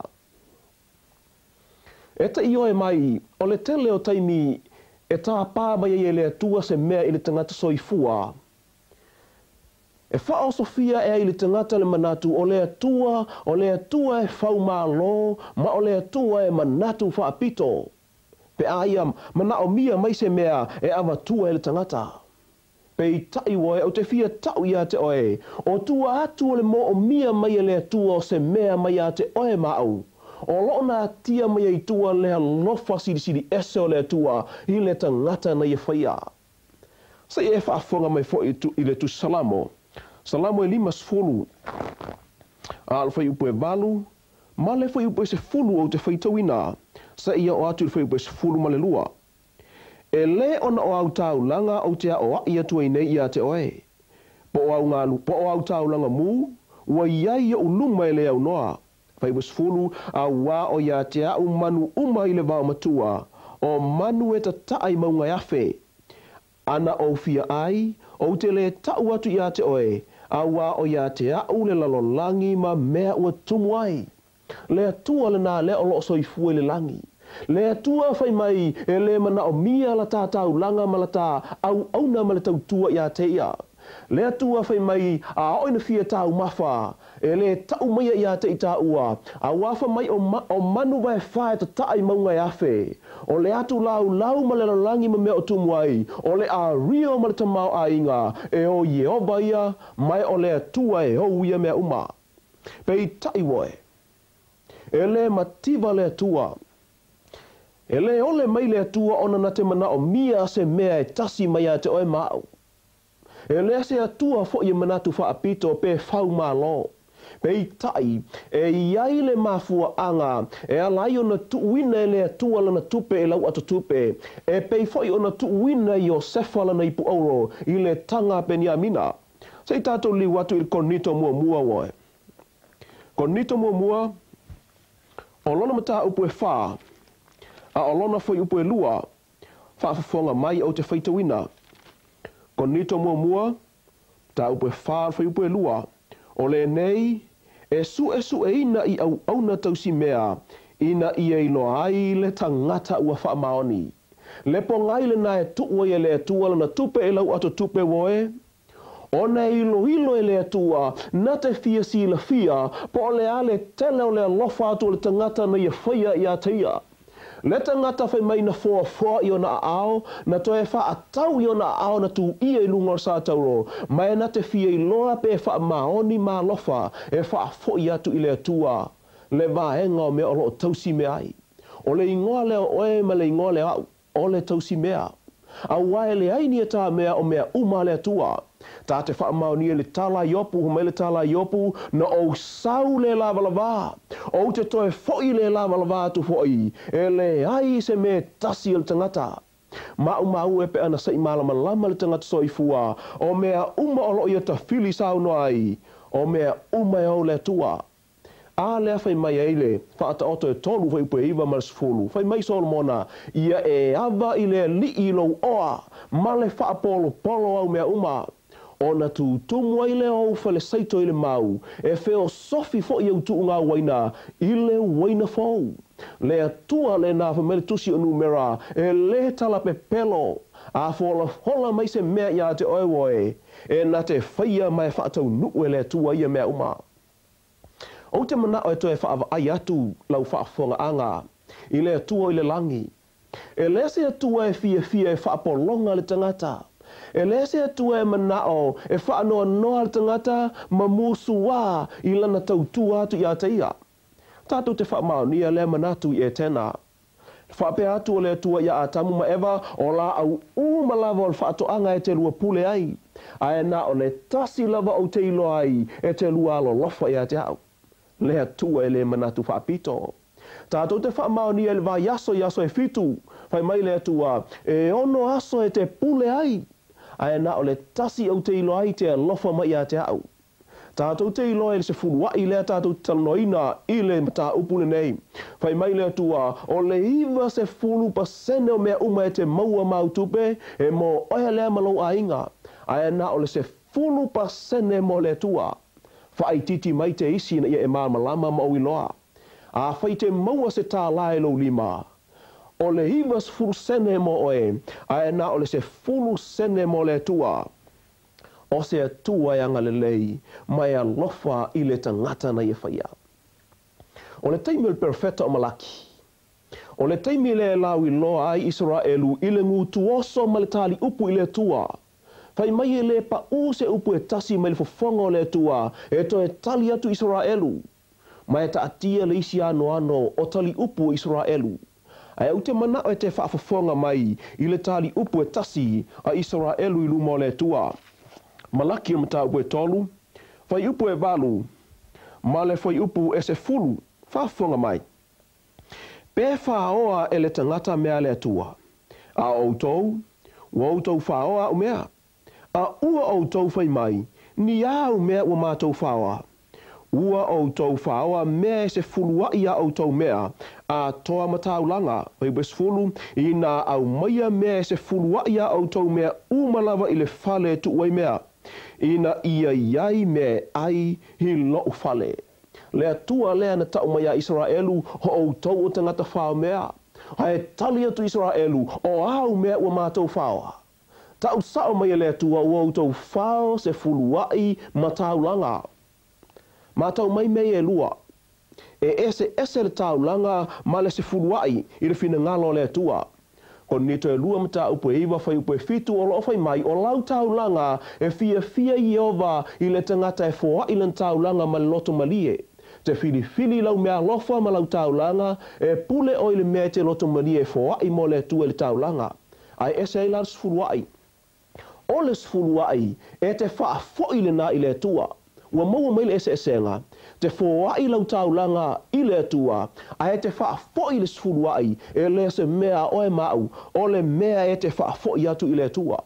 E te ioe mai, o le tele o taimi e tāpā mai ai e le Atua se mea i le tagata soifua, E faaosofia ae ai i le tagata le manatu o le Atua, o le Atua e faumalo, ma o le Atua e manatu faapito. Pe a ia manaomia mai se mea e avatua e le tagata. Peitai oe, ou te fia tau iā te oe, o tua atu o le moomia mai e le Atua o se mea mai iā te oe ma au, o lo o natia mai ai tua le alofa silisili ese o le Atua i le tagata na ia faia. Se i e faafofoga mai foi i le Tusi Salamo, Salamo e 50, a o le fuaiupu e 8, ma le fuaiupu e 10 ou te faitauina, se i oo atu i le fuaiupu e 12. E lē ona o au taulaga ou te aoaʻi atu ai nei iā te oe, po o au galu, po o au taulaga mū, ua i ai i oʻu luma e le aunoa. Fuaiupu e 10, Auā o iā te aʻu manu uma i le vaomatua, o manu e tataʻa i mauga e afe, A na ou fia ai, ou te lē taʻu atu iā te oe, auā o iā te aʻu le lalolagi ma mea ua tumu ai. Le Atua lenā lea o lo o soifua i le lagi. Le Atua fai mai e lē manaomia la tā taulaga ma la tā auauna ma le tautua iā te ia. Le Atua fai mai a oo ina fia taumafa, e lē taʻu maia iā te i tāua, auā fai mai o, o manu vaefa e tataʻa i mauga e afe. O le atu laulau ma le lalolagi ma mea o tumu ai, o le ʻArio ma le tamaoaiga, e o Ieova ia, ma e o le Atua e ou ia mea uma. Peitai oe, e lē mativa le Atua. E lē ole mai le Atua ona na te manaomia se mea e tasi mai iā te oe ma aʻu. E lea se Atua foʻi e manatu faapito pe faumalo. Peitai, e i ai le mafuaaga e ala ai ona tuuina e le Atua lana tupe i lau ato tupe, e pei foʻi ona tuuina e Iosefa lana ipu auro i le taga a Peniamina. Se i tatou liu atu i le Korinito muamua oe. Korinito muamua, o lona mataupu e fa, a o lona fuaiupu e lua, Faafofoga mai ou te faitauina. Korinito muamua, mataupu e fa le fuaiupu e lua, O lenei, e suʻesuʻeina i auauna tausimea, ina ia iloa ai le tagata ua faamaoni. Le pogai lenā e tuu ai e le Atua lana tupe i lau ato tupe oe, Ona e iloilo e le Atua, na te fia silafia, po o le a le tele o le alofa atu o le tagata na ia faia iā te ia. Le tagata fai mai na foafoa i ona aao, na toe faatau i ona aao na tū ia i luga o le satauro, ma e na te fia iloa pe faamaoni ma alofa e faafoʻi atu i le Atua le vaega o mea o lo o tausimea ai. O le igoa lea o oe ma le igoa lea o aʻu. O le tausimea. Auā e leai ni e tā mea o mea uma a le Atua. Tā te faamaonia i le tala a Iopu, fai mai le tala a Iopu, Na ou sau le lavalavā, ou te toe foʻi le lavalavā atu foʻi, e leai se mea e tasi o le tagata. Maʻumau e pe ana se i malamalama le tagata soifua, o mea uma o lo o ia tafili saunoa ai, o mea uma e ou le Atua. A lea fai mai ai le Faataoto e 3 fuaiupu e 9 ma le 10, fai mai Solomona, Ia e ava i le Alii i lou oa, ma le faapolopolo au mea uma, ona tutumu ai lea o ou falesaito i le mau, e feosofi foi au tuuga uaina i le uaina fou. Le Atua lena, fai mai le Tusi o Numera, e lē talapepelo, a folafola mai se mea iā te oe oe, e na te faia ma e faataunuu e le Atua ia mea uma. Ou te manao e toe faavaai atu lau faafofogaaga i le Atua i le lagi. E leai se Atua e fiafia e faapologa le tagata. E leai se Atua e manao e faanoanoa le tagata ma musuā i lana tautua atu iā te ia. Tatou te faamaonia lea manatu i Etena. Faapea atu o le Atua iā Atamu ma Eva, o lāʻau uma lava o le faatoaga e te lua pule ai, ae na o le tasi lava ou te iloa ai e te lua alolofa iā te aʻu. Le Atua e le manatu faapito. Tatou te faamaonia i le vaiaso i aso e fitu, fai mai le Atua, e ono aso e te pule ai, ae na o le tasi ou te iloa ai te alofa mai iā te aʻu. Tatou te iloa i le sefuluaʻi lea tatou te talanoaina i le mataupu lenei. Fai mai le Atua, o le 90% o mea uma e te maua ma au tupe, e mo oe lea ma lou aiga, ae na o le 10% mo le Atua. Faaitiiti mai te isi ina ia e malamalama ma ou iloa. Afai te maua se tālā i lou lima, o le 90 sene mo oe, ae na o le 10 sene mo le Atua. O se Atua e agalelei ma e alofa i le tagata na ia faia. O le taimi o le perofeta o Malaki, o le taimi lea e lauiloa ai Isaraelu i le gutuoso ma le taliupu i le Atua, fai mai e lē paʻū se upu e tasi mai le fofoga o le Atua e toe tali atu Isaraelu. Ma e taatia le isi anoano o taliupu o Isaraelu. Ae ou te manao e te faafofoga mai i le taliupu e tasi a Isaraelu i luma o le Atua. Malaki o le mataupu e 3, fuaiupu e 8 ma le fuaiupu e 10, faafofoga mai. Pe faoa e le tagata mea a le Atua, a o outou, ua outou faoa aʻu mea. A ua outou fai mai, Ni a au mea ua matou faoa? Ua outou faoa mea e sefuluaʻi a outou mea, atoa ma taulaga, fuaiupu e 10, inā aumaia mea e sefuluaʻi a outou mea uma lava i le fale e tuu ai mea, ina ia i ai mea e ʻai i loʻu fale. Le Atua lea na taʻu mai iā Isaraelu, o outou o tagata fao mea. A e tali atu Isaraelu, O āu mea ua matou faoa? Taʻu saʻo mai e le Atua ua outou fao sefuluaʻi ma taulaga. Matau mai mea ia e lua. E eseese le taulaga ma le sefuluaʻi i le finagalo o le Atua. Korinito e 2 mataupu e 9 fuaiupu e 7 o loo fai mai o lau taulaga e fiafia Ieova i le tagata e foaʻi lana taulaga ma le loto malie. Te filifili i lau meaalofa ma lau taulaga, e pule oe i le mea e te loto malie e foaʻi mo le Atua i le taulaga. Ae ese ai la le sefuluaʻi. O le sefuluaʻi, e te faafoʻi lenā i le Atua. Ua maua mai le eseesega, te foaʻi lau taulaga i le Atua, ae te faafoʻi le sefuluaʻi, e le o se mea a oe ma aʻu, o le mea e te faafoʻi atu i le Atua.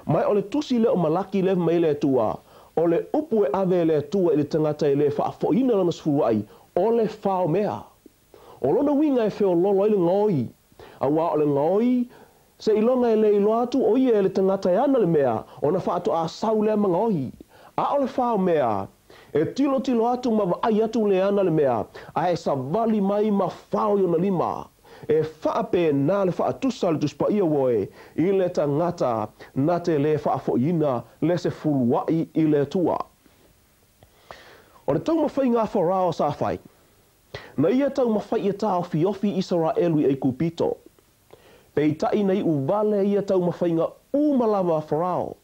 Ma o le Tusi lea o Malaki lea fai mai ai le Atua, o le upu e ave e le Atua i le tagata e lē faafoʻiina lana sefuluaʻi, o le fao mea. O lona uiga e feololo ai le gaoi, auā o le gaoi, seiloga e le iloa atu o ia e le tagata e ana le mea, ona faatoa sau lea ma gaoi. A o le fao mea, e tilotilo atu ma vaai atu le ana le mea, ae savali mai ma fao i ona lima. E faapena le faatusa a le Tusi Paia uoe i le tagata na te lē faafoʻiina le sefuluaʻi i le Atua. O le taumafaiga a Farao sa fai, na ia taumafai ia taofiofi Isaraelu i Aikupito. Peitai na iu wale ia taumafaiga uma lava a Farao.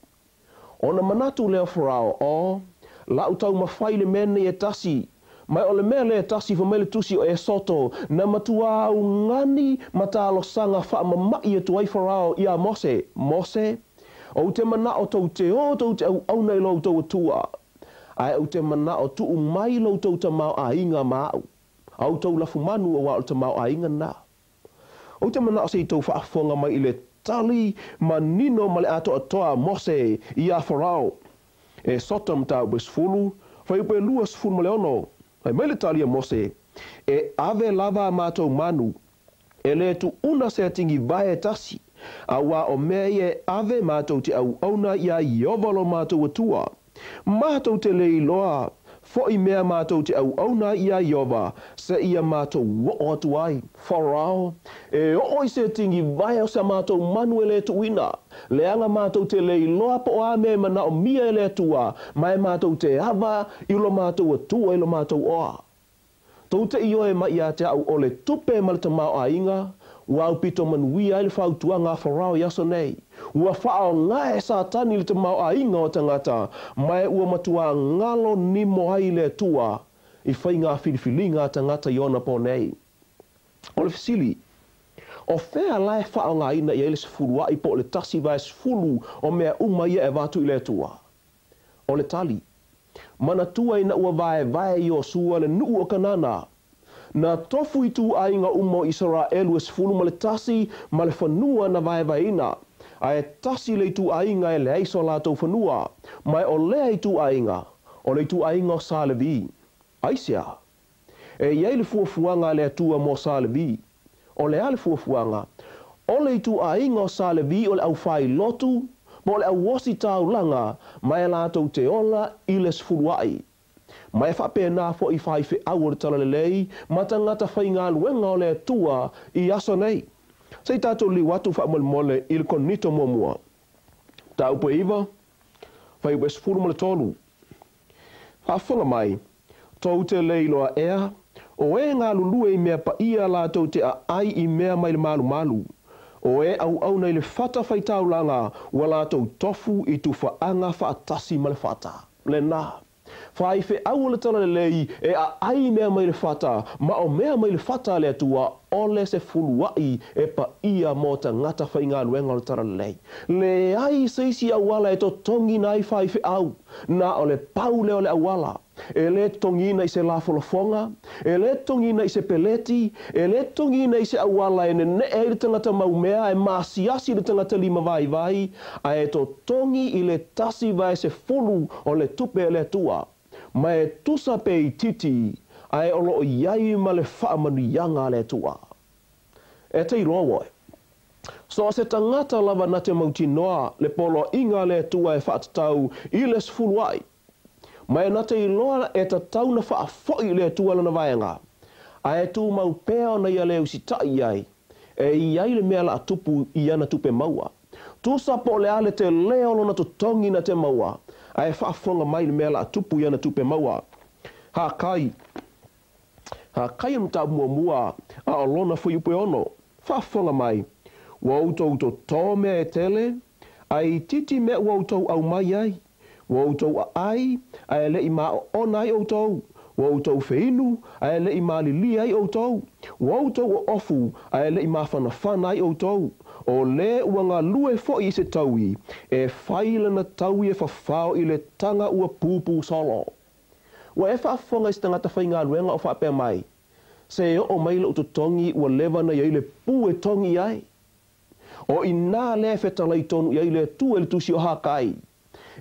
Ona manatu lea o Farao, O, laʻu taumafai i le mea lenei e tasi, ma o le mea lea e tasi fai mai le Tusi o Esoto, na matuā augani ma talosaga faamamaʻi atu ai Farao iā Mose, Mose, ou te manaʻo tou te o tou te auauna i lo outou Atua, ae ou te manaʻo tuu mai lo outou tamaoaiga ma aʻu, a outou lafumanu auā o le tamaoaiga lenā. Ou te manaʻo se i tou faafofoga mai i le tali manino ma le atoatoa a Mose iā Farao. Esoto mataupu e 10, fuaiupu e 26. Fai mai le tali a Mose, E ave lava a matou manu, e lē tuʻuna se atigivae e tasi, auā o mea ia e ave matou te auauna iā Ieova lo matou Atua. Matou te lē iloa foʻi mea matou te auauna ai iā Ieova, seia matou oo atu ai. Farao, e oo i se tigivae o sa matou manu e lē tuuina, leaga matou te lē iloa po o a mea e manaomia e le Atua, ma e matou te ava i lo matou Atua i lo matou oa. Tou te ioe mai ia te a'u o le tupe ma le tamaoaiga, ua aupito manuia ai le fautuaga a Farao i aso nei. Ua faaaoga e Satani le tamaoaiga o tagata, ma e ua matuā galo nimo ai le Atua i faiga filifiliga a tagata i ona po nei. O le fesili, O fea la e faaaogaina i ai le sefuluaʻi po o le 1/10 o mea uma ia e avatu i le Atua? O le tali, Manatua ina ua vaevae Iosua le nuu o Kanana. Na tofu ituaiga uma o Isaraelu e 11 ma le fanua na vaevaeina, ae tasi le ituaiga e leai so latou fanua, ma e o lea ituaiga, o le ituaiga o Sa Levi. Aisea? E i ai le fuafuaga a le Atua mo Sa Levi. O le a le fuafuaga? O le ituaiga o Sa Levi o le aufailotu, po o le auositaulaga, ma e latou te ola i le sefuluaʻi. Ma e faapena foʻi faifeau o le Talalelei ma tagata faigaluega o le Atua i aso nei. Se i tatou liu atu faamolemole i le Korinito muamua, mataupu e 9, fuaiupu e 13. Faafofoga mai, tou te le iloa ea, o e galulue i mea paia latou te aai i mea mai le malumalu, o e auauna i le fata faitaulaga ua latou tofu i tufaaga faatasi ma le fata. Lena. Faifeau o le Talalelei e aai mea mai le fata, ma o mea mai le fata a le Atua, ole sefuluaʻi e paia mo tagata faigaluega o le Talalelei. Leai se isi auala e totogiina ai faifeau, na o le pau lea o le auala. E lē totogiina i se lafolafoga, e lē totogiina i se peleti, e lē totogiina i se auala e neneʻe ai le tagata maumea e maasiasi le tagata limavaivai, ae totogi i le 1/10 o le tupe a le Atua. Ma e tusa pe itiiti, ae o lo o i ai ma le faamanuiaga a le Atua. E te iloa oe, so o se tagata lava na te mautinoa le poloaiga a le Atua e faatatau i le sefuluaʻi, ma e na te iloa e tatau na faafoʻi i le Atua lana vaega, ae tumau pea ona ia lē usitaʻi i ai, e i ai le mea laa tupu i ana tupe maua. Tusa po o le a le telē o lona totogi na te maua, ae faafofoga mai le mea laa tupu i ana tupe maua. Hakai. Hakai o le mataupu muamua, a o lona fuaiupu e 6. Faafofoga mai, ua outou totō mea e tele, ae itiiti mea ua outou aumai ai. Ua outou aai, ae le i maoona ai outou. Ua outou feinu, ae le i malilie ai outou. Ua outou oofu, ae le i mafanafana ai outou. O lē ua galue foʻi i se taui, e fai lana taui e fafao i le taga ua pupū solo. Ua e faafofoga i se tagata faigaluega o faapea mai, Se oo mai loʻu totogi ua leva na i ai le pū e togi ai. O inā lea e fetalai tonu i ai le Atua i le Tusi o Hakai,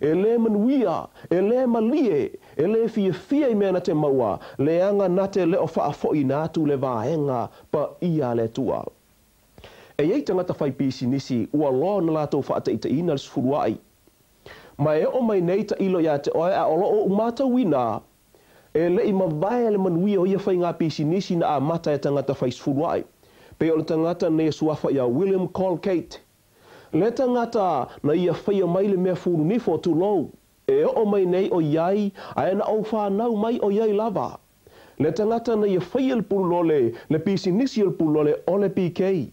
E lē manuia, e lē malie, e lē fiafia i mea na te maua, leaga na te le o faafoʻiina atu le vaega paia a le Atua. E i ai tagata fai pisinisi ua loa ona latou faataitaiina le sefuluaʻi. Ma e oo mai nei tailo iā te oe a o lo o ou matauina, e le i mavae le manuia o ia faiga pisinisi na amata e tagata fai sefuluaʻi. Pei o le tagata nei e suafa iā William Colgate. Le tagata na ia faia mai le mea fulunifo, tulou, e oo mai nei o iai, ae na ou fanau mai o iai lava. Le tagata na ia faia le pululole, le pisinisi o le pululole o le PK.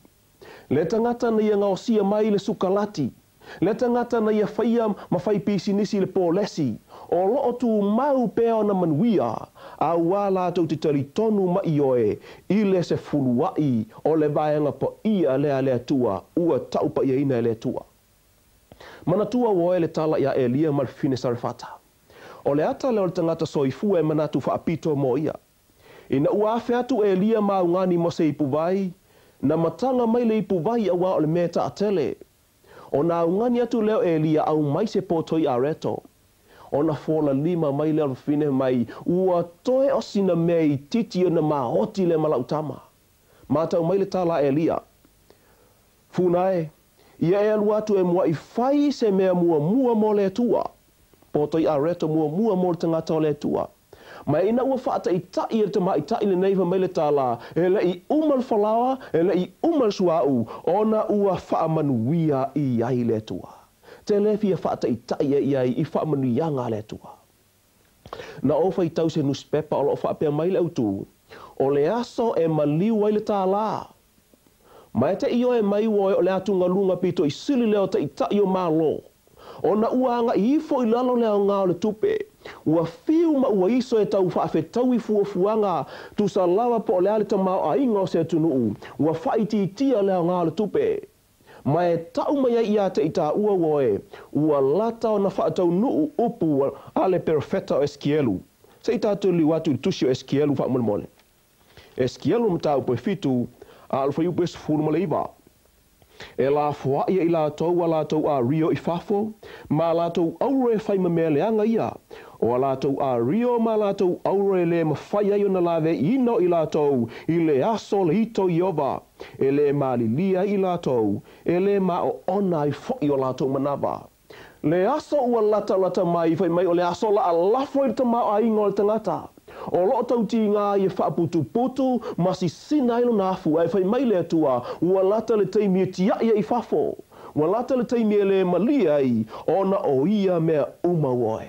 Le tagata na ia gaosia mai le sukalati. Le tagata na ia faia ma fai pisinisi le polesi, o lo o tumau pea ona manuia, auā latou te talitonu ma ioe i le sefuluaʻi o le vaega paia lea a le Atua ua tau paiaina e le Atua. Manatua oe le tala iā Elia ma le fafine Sarefata. O le ata lea o le tagata soifua e manatu faapito mo ia. Ina ua afe atu Elia ma augani mo se ipuvai, na mataga mai le ipuvai auā o le mea taatele. Ona augani atu lea o Elia aumai se potoi areto. Ona fola lima mai lea o le fafine mai, Ua toe o sina mea itiiti ona maoti lea ma lau tama. Matau mai le tala a Elia, Funa e, ia e alu atu e muaʻi fai se mea muamua mo le Atua. Poto i areto muamua mo le tagata o le Atua. Ma ina ua faataʻitaʻi e le tamaitai lenei fai mai le tala, E le i uma le falaoa, e le i uma le suauu, ona ua faamanuia i ai le Atua. Te le fia faataʻitaʻi e i ai i faamanuiaga a le Atua. Na ou faitau se nusipepa o lo o faapea mai le autū, O le aso e maliu ai le tālā. Ma e te ioe mai ua o le atugaluga pito i sili lea o taʻitaʻi o Malo. Ona ua agaʻi ifo i lalo le aoga o le tupe. Ua fiu ma ua iso e tau faafetaui fuafuaga tusa lava po o le a le tamaoaiga o se atunuu, ua faaitiitia le aoga o le tupe. Ma e taʻu mai ai iā te i tāua ua e, ua lata ona faataunuu upu a le perofeta o Esekielu. Se i tatou liliu atu i le tusi o Esekielu faamolemole. Esekielu mataupu e fitu, a o le fuaiupu e 19. E lafoaʻi e i latou a latou ario i fafo, ma a latou auro e fai ma mea leaga ia. O a latou ario ma a latou auro e lē mafai ai ona laveʻiina o i latou i le aso o le ito o Ieova, e lē malilie ai i latou, e lē maoʻona ai foʻi o latou manawa. Le aso ua latalata mai, fai mai o le aso la a lafo i le tamaoaiga o le tagata. O loo tautīgā ai e faaputuputu ma sisina ai lona afu, ae fai mai le Atua, ua lata le taimi e tiaʻi ai i fafo. Ua lata le taimi e lē malie ai, ona o ia mea uma ua oe.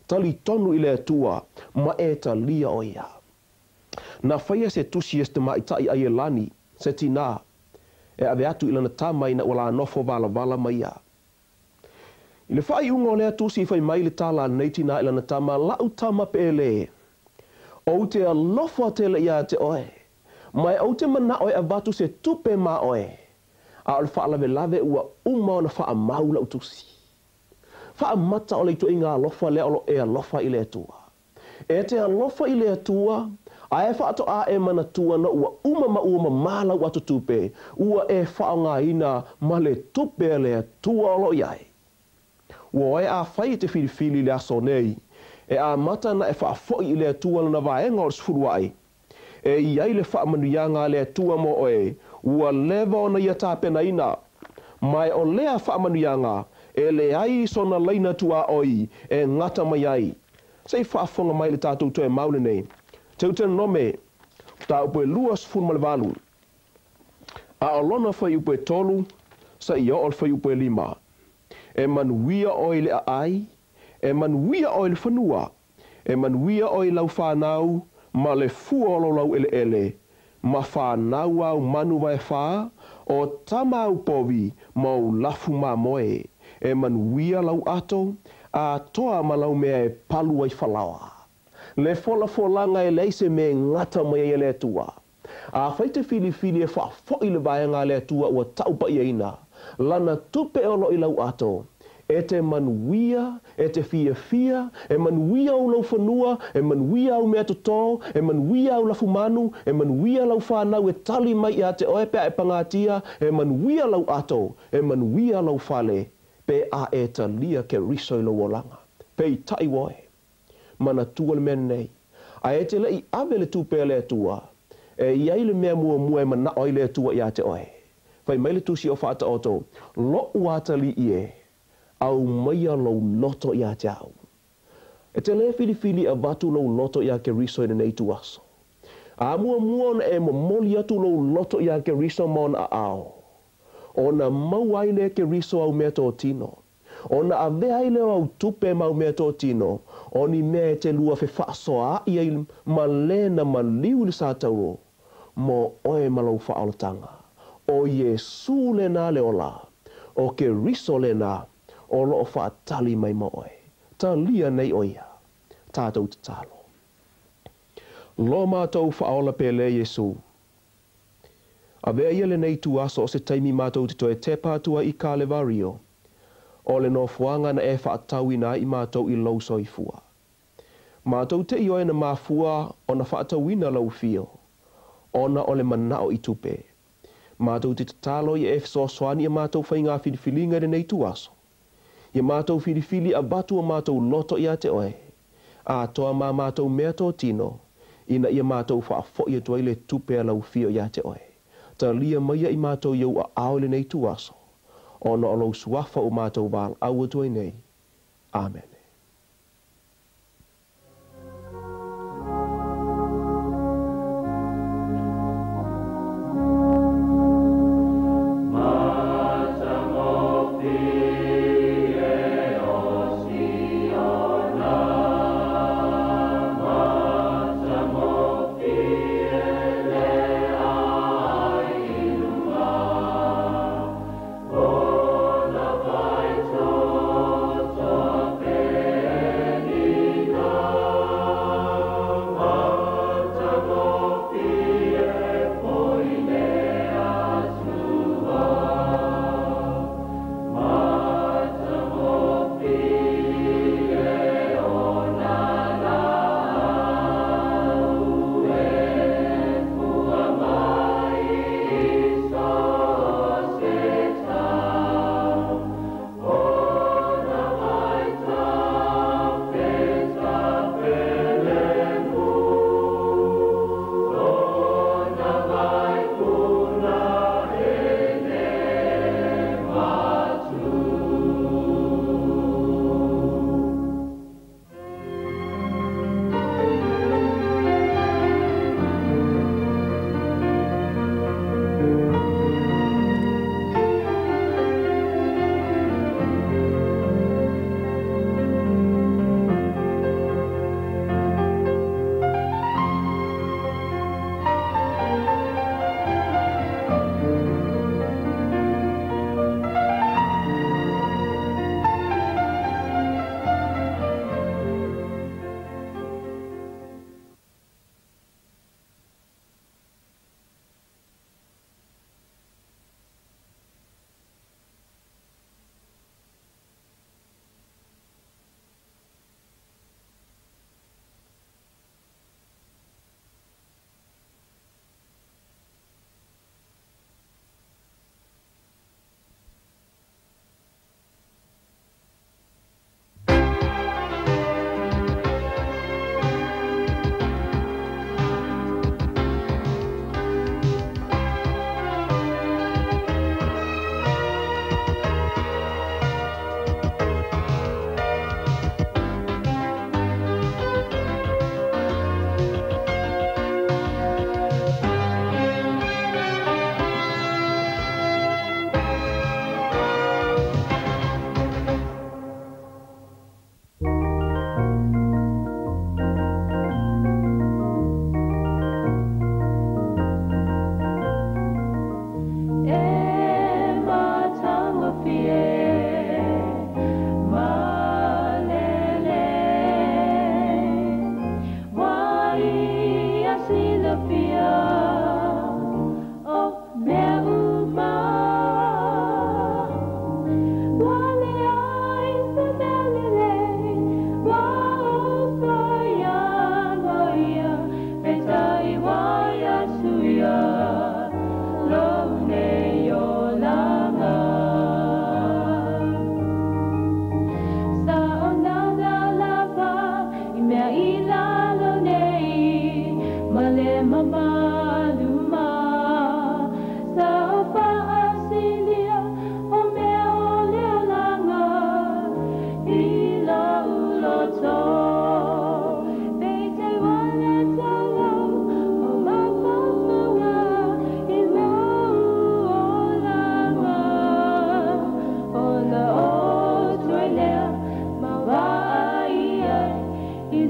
Talitonu i le Atua, ma e talia o ia. Na faia se tusi e se tamaitai Aielani, se tinā, e ave atu i lana tama ina ua la nofo valavala ma ia. I le faaiuga o lea tusi fai mai le tala a lenei tinā i lana tama, La'u tama pele, ou te alofa tele iā te oe, ma e ou te manaʻo e avatu se tupe ma oe, a o le faalavelave ua uma ona faamau la'u tusi. Faamata o le ituaiga alofa lea o lo e alofa i le Atua. E te alofa i le Atua, ae faatoā e manatua na ua uma ma ua mamā lau ato tupe, ua e faaaogaina ma le tupe a le Atua o lo o i ai. Ua oe afai e te filifili i le aso nei, e amata na e faafoʻi i le Atua lona vaega o le sefuluaʻi. E i ai le faamanuiaga a le Atua mo oe, ua leva ona ia tapenaina. Ma e o lea faamanuiaga, e leai sona laina tuaoi e gata mai ai. Se i faafofoga mai i le tatou toe mau lenei. Teuteronome, mataupu e 28, a o lona fuaiupu e tolu, seia oo i le fuaiupu e lima. E manuia oe i le aai, e manuia oe i le fanua, e manuia oe i lau fanau ma le fua o lou laueleele, ma fanau āu manu vaefā, o tama āu povi ma ou lafu mamoe, e manuia lau ato, atoa ma lau mea e palu ai falaoa. Le folafolaga e leai se mea e gata mai ai e le Atua. Afai te filifili e faafoʻi le vaega a le Atua ua taʻu paʻiaina, lana tupe o lo i lau ato, e te manuia, e te fiafia, e manuia ou laufanua, e manuia au mea totō, e manuia au lafumanu, e manuia lau fanau e tali mai iā te oe pe a e pagatia, e manuia lau ato, e manuia lou fale, pe a e talia Keriso i lou olaga. Peitai ua oe. Manatua le mea lenei, ae e te le i ave le tupe a le Atua, e i ai le mea muamua e manaʻo ai le Atua iā te oe. Fai mai le tusi o Faataoto, Loʻu atalii e, aumaia lou loto iā te au. E te lē filifili e avatu lou loto iā Keriso i lenei ituaso. A muamua ona e momoli atu lou loto iā Keriso ma ona aao, ona maua ai lea e Keriso au meatotino, ona avea ai lea o au tupe ma au meatotino, o ni mea e te lua fefaasoaaʻi ai ma lē na maliu i le satauro mo oe ma lou faaolataga. ʻO Iesū lenā le ola, ʻo Keriso lenā o lo o faatali mai ma oe. Talia nei ʻo ia. Tatou tatalo. Lo matou Faaola pele Iesū. Avea ia lenei ituaso o se taimi matou te toe tepa atu ai i Kalevario, o le nofoaga na e faatauina ai i matou i lou soifua. Matou te ioe na mafua ona faatauina lau afio, ona o le manaʻo i tupe. Matou te tatalo ia e fesoasoani i a matou faiga filifiliga i lenei ituaso. Ia mātou filifili avatu o mātou loto ia te oe. Atoa mā mātou mea tō tino, ina ia mātou whaafo i atu ai le tupe a lau fio ia te oe. Talia mai i mātou i au a ao le nei tuaso. Ona o lau suafa o mātou wal au atu ai nei. Amen.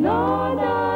Lord, I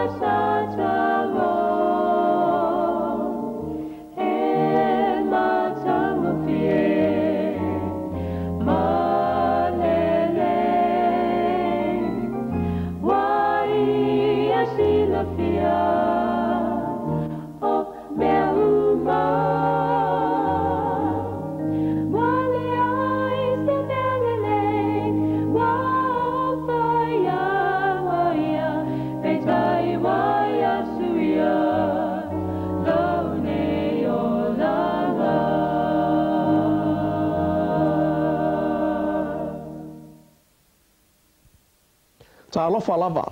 Talofa lava.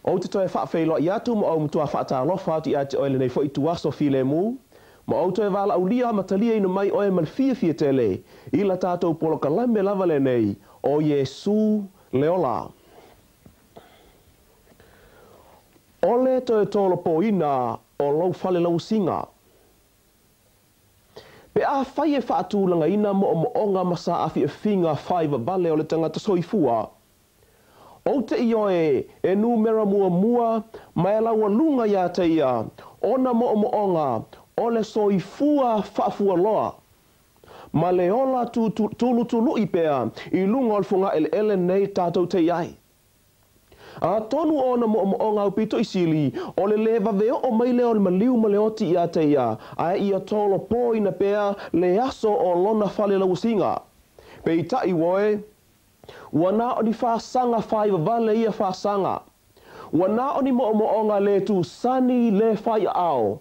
Ou te toe faafeiloai atu ma ou matua faatalofa atu ia te oe i lenei foi ituaso filemu, ma ou toe valaaulia ma taliaina mai oe ma le fiafia tele i la tatou polokalame lava lenei o Iesu le Ola. O le toe tolopoina o lou fale lauasiga. Pe afai e faatulagaina moomooga ma saafiafiga faivavale o le tagata soifua, ou te ioe e numera muamua ma e laualuga ia te ia ona moomooga o le soifua faafualoa ma le ola tulutului pea i luga o le fogaeleele nei tatou te i ai. Atonu o ona moomooga aupito i sili, o le lē vave oo mai lea o le maliu ma le oti ia te ia, ae ia tolopoina pea le aso o lona fale lauasiga. Peitai uoe, ua na o ni fasaga faivavale ia fasaga. Ua na o ni moomooga lē tusani lē faiaao,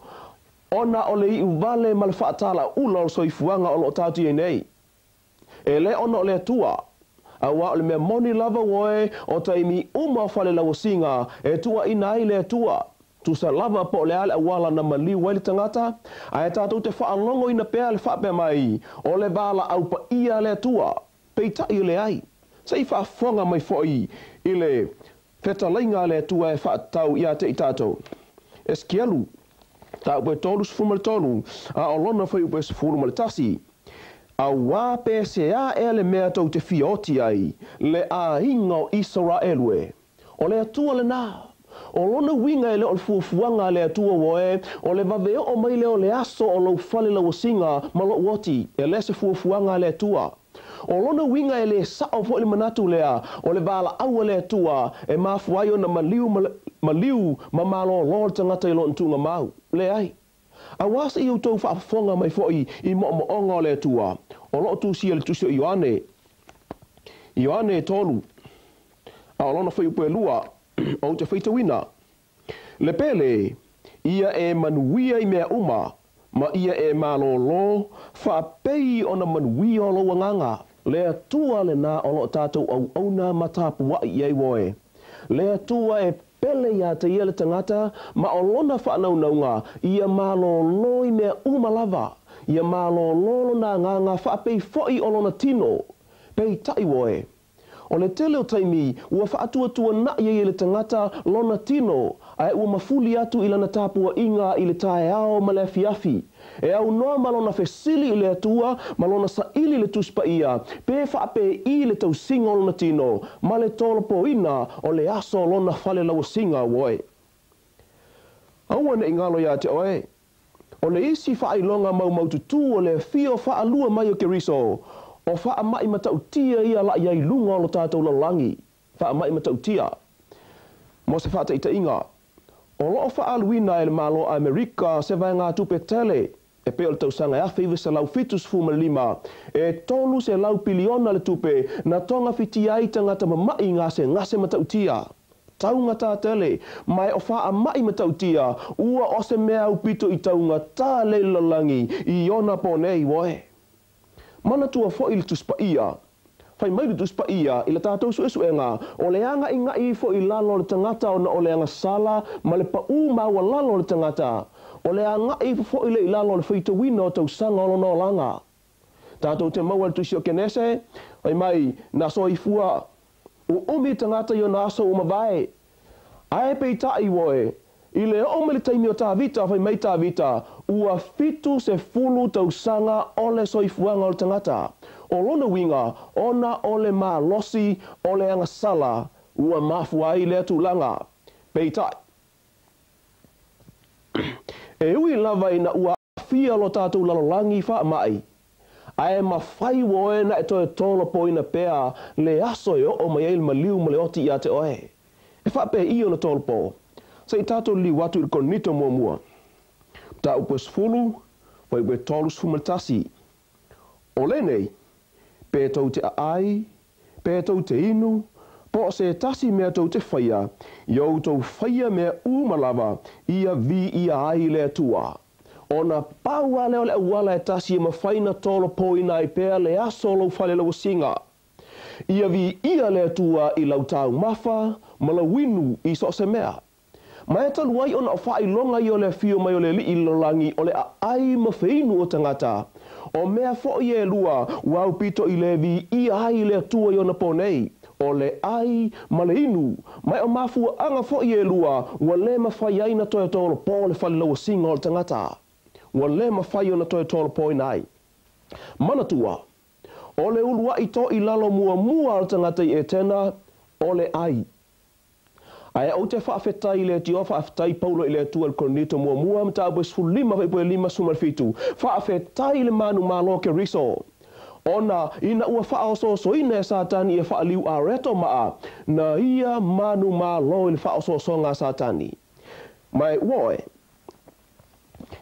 ona o le iu vale ma le faatalaula o le soifuaga o loo tatou i ai nei. E lē ona o le Atua, auā o le mea moni lava uoe o taimi uma o fale lauasiga e tuuaina ai le Atua, tusa lava po o le a le auala na maliu ai le tagata, ae tatou te faalogoina pea le faapea mai o le valaau paia a le Atua. Peitai e leai. Se i faafofoga mai foi i le fetalaiga a le Atua e faatatau ia te i tatou. Esekielu, mataupu e 33, a o lona fuaiupu e 11. Auā pe se a ea le mea tou te fia oti ai, le aiga o Isaraelu e. O le Atua lenā. O lona uiga e le o le fuafuaga a le Atua uoe, o le vave oo mai lea o le aso o lou fale lauasiga ma lou oti, e le se fuafuaga a le Atua. O lona uiga e lē sao foi le manatu lea o le valaau a le Atua e mafua ai ona maliu ma maliu ma malōlō le tagata i lona tuugamau. Leai. Auā se i outou faafofoga mai foi i moomooga o le Atua, o loo tusia i le Tusi o Ioane, Ioane e tolu, a o lona fuaiupu e lua, ou te faitauina, Le pele, ia e manuia i mea uma, ma ia e malōlō, faapei ona manuia o lou agaga. Le Atua lenā o loo tatou auauna ma tapuai i ai uoe. Le Atua e pele ia te ia le tagata ma o lona faanaunauga ia malōlō i mea uma lava, ia malōlō lona agaga faapei foi o lona tino. Peitai uoe, o le tele o taimi ua faatuatuana'i ai e le tagata lona tino ae ua mafuli atu i lana tapuaiga i le taeao ma le afiafi, e aunoa ma lona fesili i le Atua ma lona saili i le Tusi Paia, pe faapei le tausiga o lona tino ma le tolopoina o le aso o lona fale lauasiga uoe. Aua ne i galo ia te oe, o le isi faailoga maumaututu o le afio faalua mai o Keriso, o faamai matautia ia la'i ai luga o lo tatou lalolagi. Faamai matautia. Mo se faataitaiga, o loo faaaluina e le Malo Amerika se vaegatupe tele e pei o le tausaga e 1975, e 300 piliona le tupe na togafitia ai tagata mama'i gasegase matautia. Taugatā tele, ma e o faamai matautia ua o se mea aupito i taugatā le lalolagi i ona po nei uoe. Manatua foi le Tusi Paia. Fai mai le Tusi Paia i la tatou suesuega, o le aga'iga'i ifo i lalo o le tagata ona o le agasala ma le paū maualalo o le tagata, o le aga'i ifo foi lea i lalo o le faitauina o tausaga o lona olaga. Tatou te maua i le Tusi o Kenese, fai mai, na soifua uumi tagata i ona aso ua mavae. Ae peitai uoe, i le oo mai le taimi o Tavita, fai mai Tavita, ua 70 tausaga o le soifuaga o le tagata. O lona uiga, ona o le malosi o le agasala ua mafua ai lea tulaga. Peitai, e ui lava ina ua aafia lo tatou lalolagi i faamai, ae mafai uoe na e toe tolopoina pea le aso e oo mai ai le maliu ma le oti ia te oe. E faapei ona tolopo? Se i tatou liliu atu i le Korinito muamua, mataupu e 10, fuaiupu e 31. O lenei, pe tou te aai, pe tou te inu, po o se tasi mea tou te faia, ia outou faia mea uma lava, ia viia ai le Atua. Ona pau lava lea o le auala e tasi e mafai ona tolopoina ai pea le aso o lou fale lauasiga. Ia viia le Atua i lau taumafa ma lau inu i so o se mea. Ma e talu ai ona o faailoga ia o le afio mai o le Alii i le lalolagi o le aai ma feinu o tagata, o mea foi ia e lua ua aupito i le viia ai le Atua i ona po nei, o le ai ma le inu, ma e o mafuaaga foi ia e lua ua le mafai ai na toe tolopo le fale lauasiga o le tagata, ua le mafai ona toe tolopoina ai. Manatua, o le uluai toilalo muamua a le tagata i Etena, o le ai. Ae ou te faafetai i le Atua, faafetai Paulo i le Atua i le Korinito muamua, mataupu e 15 fuaiupu e 57, faafetai i le manumalo o Keriso, ona ina ua faaosoosoina e Satani ia faaliu areto maa, na ia manumalo i le faaosoosoga a Satani. Ma e ua oe,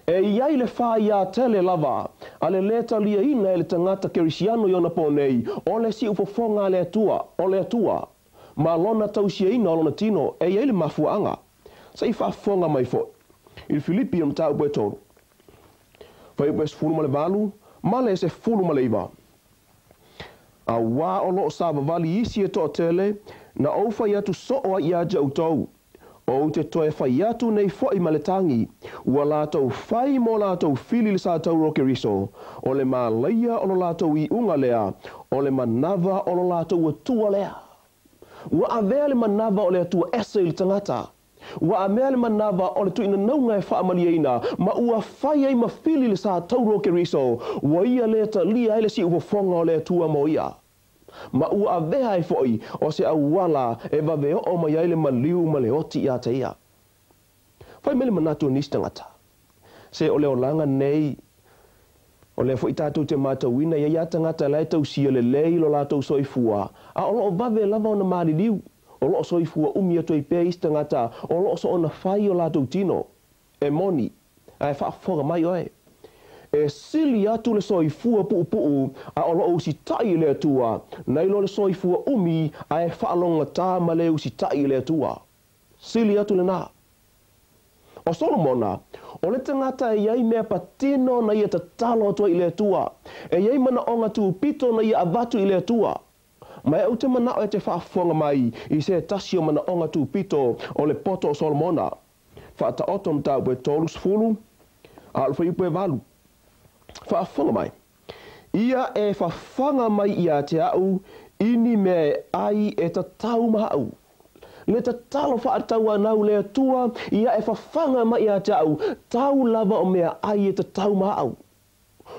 e i ai le faia tele lava a le lē taliaina e le tagata kerisiano i ona po nei, o le siufofoga a le Atua, o le Atua, ma lona tausiaina o lona tino, e i ai le mafuaaga. Se i faafofoga mai foi i le Filipi o le mataupu e 3, fuaiupu e 18 ma le 19. Auā o lo o savavali isi e toatele, na ou fai atu soo ai ia te outou, ou te toe fai atu nei foi ma le tagi, ua latou fai mo latou fili le satauro o Keriso, o le malaia o lo latou iuga lea, o le manava o lo latou Atua lea. Ua avea le manava o le Atua ese i le tagata. Ua avea le manava o le tuuinanauga e faamalieina, ma ua fai ai ma fili le satauro o Keriso, ua ia lē talia ai le siufofoga o le Atua mo ia. Ma ua avea ai foi o se auala e vave oo mai ai le maliu ma le oti ia te ia. Fai mai le manatu o nisi tagata, Se o le olaga nei, o lea foi tatou te matauina e i ai lava tagata la e tausia lelei lo latou soifua, a o lo o vave lava ona maliliu. O lo o soifua umi atu ai pea isi tagata o lo o soona fai o latou tino. E moni, ae faafofoga mai oe. E sili atu le soifua puupuu a o lo o usitai i le Atua, nai lo le soifua umi ae faalogogata ma le usitai i le Atua. Sili atu lena. O Solomona, o le tagata e i ai mea patino na ia tatalo atu ai i le Atua, e i ai manaoga tupito na ia avatu i le Atua. Ma e ou te manao e te faafofoga mai i se tasi o manaoga tupito o le poto o Solomona. Faataoto mataupu e 30, a o le fuaiupu e 8. Faafofoga mai. Ia e fafaga mai ia te au i ni mea e ai e tatau ma au. Le tatalo faatauanau le Atua, ia e fafaga mai ia te au, tau lava o mea ai e tatau ma au.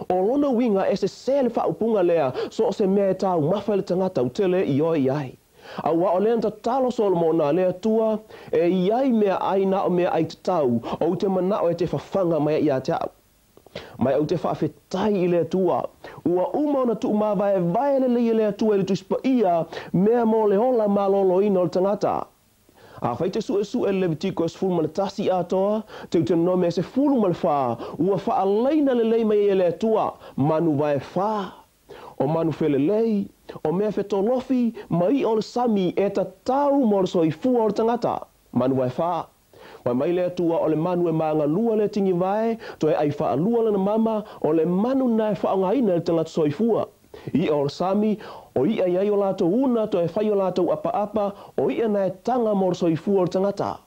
O lona uiga e sesē le faaupuga lea, so o se mea e taumafa i le tagata ou te le ioe i ai. Auā o lea na tatalo Solomona le Atua, e i ai mea ai na o mea ai tatau, ou te manao e te fafaga mai ia te au. Ma ou te faafetai i le Atua, ua uma ona tuumavaevae lelei e le Atua i le Tusi Paia mea mo le ola maloloina o le tagata. Afai te suesue le Levitiko e 11 atoa, Teuteronome e 14, ua faalaina lelei mai ai e le Atua manu vae fa, o manu felelei, o mea fetolofi ma i'a o le sami e tatau mo le soifua o le tagata, manu vae fa. Fai mai le Atua, o le manu e magalua le tigivae, toe ai faalua lana mama, o le manu na e faaaogaina e le tagata soifua. I'a o le sami, o i'a i ai o latou una toe fai o latou apaapa, o i'a na e taga mo le soifua o le tagata.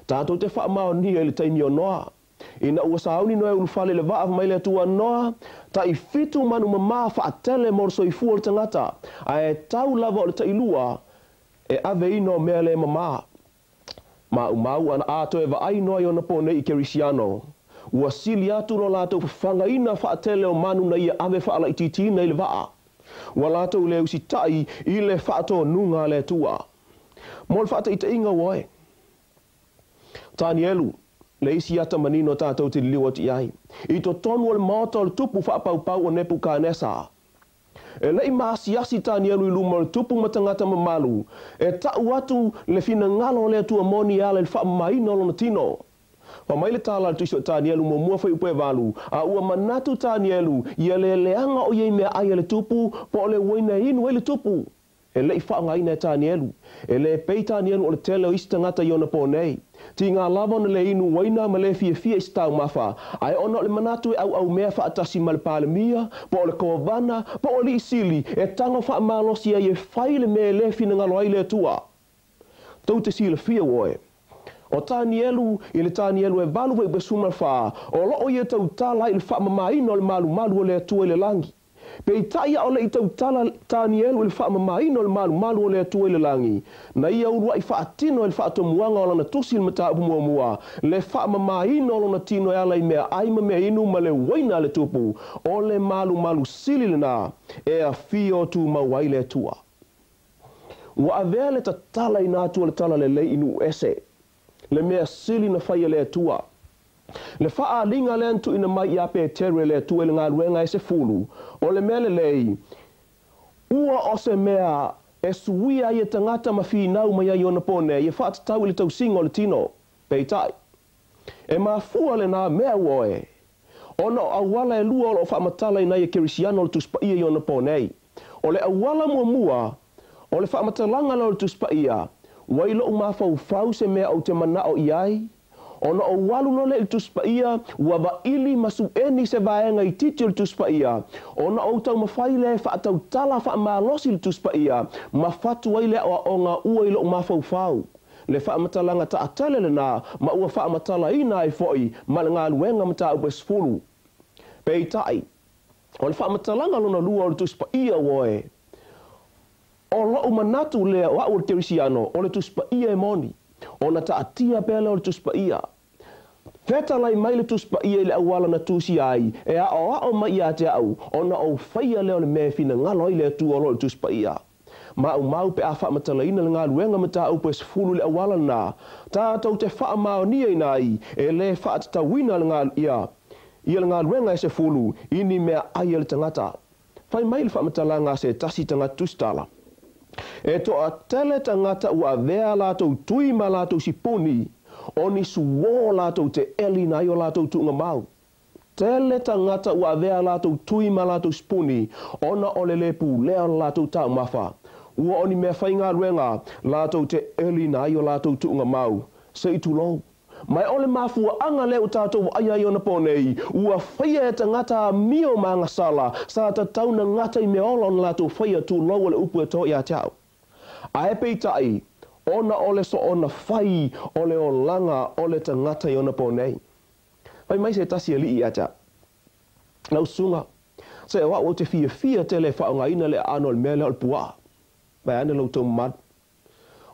Tatou te faamaonia i le taimi o Noa. Ina ua sauni Noa e ulufale i le vaa, fai mai le Atua, Noa, tai-fitu manu mamā faatele mo le soifua o le tagata, ae tau lava o le tailua e aveina o mea le mamā. Maumau ana a toe vaai noa i ona po nei i Kerisiano. Ua sili atu lo latou fafagaina faatele o manu na ia ave faalaitiitiina i le vaa. Ua latou le usitai i le faatonuga a le Atua. Mo le faataitaiga ua oe. Tanielu, le isi ata manino tatou te liliu atu i ai. I totonu o le maota o le tupu faapaupau o Nepukanesa. E le i maasiasi Tanielu i luma o le tupu ma tagata mamalu, e tau atu le finagalo o le Atua moni e ala i le faamamaina o lona tino. Fai mai le tala a le Tusi o Tanielu muamua fuaiupu e 8, A ua manatu Tanielu ia le leaga o ia i meaai a le tupu, po o le uaina e inu ai le tupu. E le i faaaogaina e Tanielu. E le pei Tanielu o le tele o isi tagata i ona po nei. Tiga lava ona le inu uaina ma le fiafia i se taumafa, ae ona o le manatu e auaumea faatasi ma le Palemia, po o le Kovana, po o alii sili, e tago faamalosi ai e fai le mea e le finagalo ai le Atua. Tou te silafia oe. O Tanielu, i le Tanielu e 8 fuaiupu e 14, o loo ia tautala ai i le faamamaina o le malumalu o le Atua i le lagi. Peitai a o le i tautala Tanielu i le faamamaina o le malumalu o le Atua i le lagi, na ia uluai faatino e le faatomuaga o lana tusi i le mataupu muamua, le faamamaina o lona tino e ala i meaai ma meainu ma le uaina a le tupu, o le malumalu sili lena e afio tumau ai le Atua. Ua avea le tatalaina atu o le talalelei i nuu ese, le mea sili na fai e le Atua. Le faaaliga lea na tuuina mai ia Peteru e le Atua i le galuega e 10, o le mea lelei, ua o se mea e suia ai e tagata ma finau mai ai i ona po nei, e faatatau i le tausiga o le tino. Peitai, e mafua lenā mea ua oe, ona o auala e lua o loo faamatalaina ai e Kerisiano o le Tusi Paia i ona po nei. O le auala muamua, o le faamatalaga lea o le Tusi Paia, ua i lou mafaufau se mea ou te manao i ai, ona ou alu loa lea i le Tusi Paia, ua vaili ma sueni se vaega itiiti o le Tusi Paia, ona ou taumafai lea e faatautala faamalosi le Tusi Paia, ma fatu ai le aoaoga ua i lou mafaufau. Le faamatalaga taatele lenā, ma ua faamatalaina ai foi ma le galuega mataupu e 10. Peitai, o le faamatalaga lona lua o le Tusi Paia ua oe, o lou manatu lea o au o le Kerisiano, o le Tusi Paia e moni, ona taatia pea lea o le Tusi Paia. Fetalai mai le Tusi Paia i le auala na tusia ai, e aoao mai ia te au, ona ou faia lea o le mea e finagalo ai le Atua o lo o le Tusi Paia. Maumau pe a faamatalaina le galuega mataupu e 10 i le auala lenā, tatou te faamaoniaina ai, e lē faatatauina le ia ia le galuega e 10 i ni meaai a le tagata. Fai mai le faamatalaga a se tasi tagata tusitala. E toatele tagata ua avea a latou tui ma latou sipuni, o ni suō latou te eliina ai o latou tuugamau. Tele tagata ua avea a latou tui ma latou sipuni, ona o le lē pulea o le latou taumafa. Ua o ni meafaigaluega latou te eliina ai o latou tuugamau, se i tulou. Ma e o le mafuaaga lea ua tatou vaaia ai ona po nei, ua faia e tagata amio ma agasala, sa tatau na gata i meaola ona latou faia, tulou o le upu e to ia te au. Ae peitai, ona o le soona fai o le olaga o le tagata i ona po nei. Fai mai se tasi alii ia te au, Lau susuga, se o au ou te fiafia tele e faaaogaina le aano o le mea lea o le puaa. Vaeane lo outou mamalu.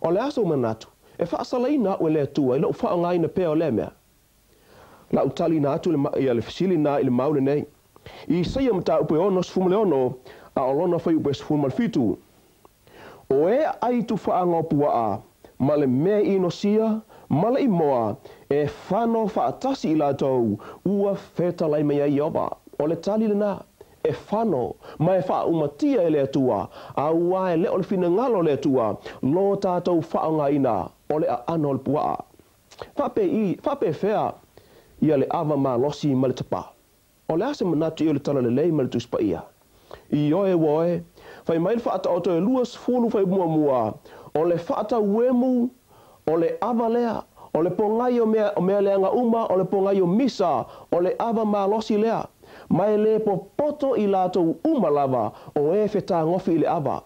O le a sou manatu, e faasalaina au e le Atua i lou faaaogaina pea o lea mea? Lau taliina atu le, ia le fesili lena i le mau lenei. I Isaia mataupu e 66, a o lona fuaiupu e 17. O e aai tufaaga o puaa, ma le mea i inosia, ma le imoa, e fano faatasi i latou, ua fetalai mai ai Ieova. O le tali lenā, e fano, ma e faaumatia e le Atua, auā e le o le finagalo o le Atua, lo tatou faaaogaina o le aano o le puaa. Faapei, faapefea ia le ava malosi ma le tapā? O le a se manatu i o le talalelei ma le Tusi Paia? Ioe ua oe, fai mai le faataoto e 20 fuaiupu muamua, o le faatauemu, o le ava lea, o le pogai o mea, o mea leaga uma, o le pogai o misa, o le ava malosi lea. Ma e lē popoto i latou uma lava o e fetagofi i le ava.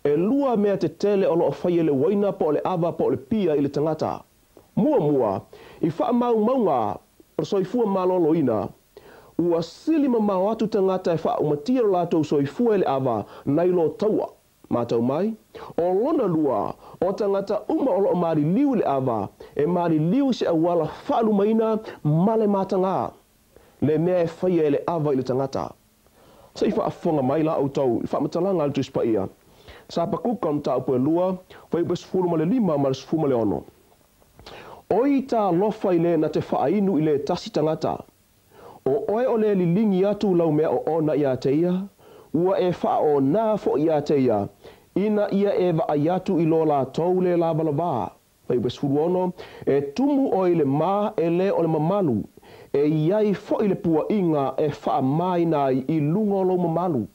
E lua mea tetele o loo fai e le uaina po o le ava po o le pia i le tagata. Muamua, i faamaumauga o le soifua maloloina, ua sili mamao atu tagata e faaumatia lo latou soifua e le ava nai lo taua. Matau mai, o lona lua, o tagata uma o loo maliliu i le ava, e maliliu i se auala faalumaina ma le matagā, le mea e faia e le ava i le tagata. Se i faafofoga mai la outou i le faamatalaga a le Tusi Paia. Sa Hapakuka o le mataupu e 2, fuaiupu e 15 ma le 16. Oi talofa i le na te faainu i le tasi tagata. O oe o le liligi atu lau mea oona iā te ia, ua e faaonā foʻi iā te ia, ina ia e vaai atu i lo latou le lavalavā. Fuaiupu e 16, E tumu oe i le ma e lē o le mamalu, e i ai foʻi le puaʻiga e faamāina ai i luga o lou mamalu.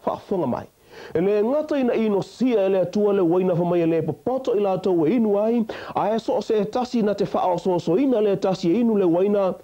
Faafofoga mai. E lē gata ina inosia e le Atua le uaina fai mai e lē popoto i latou e inu ai, ae so o se tasi na te faaosoosoina le tasi e inu le uaina,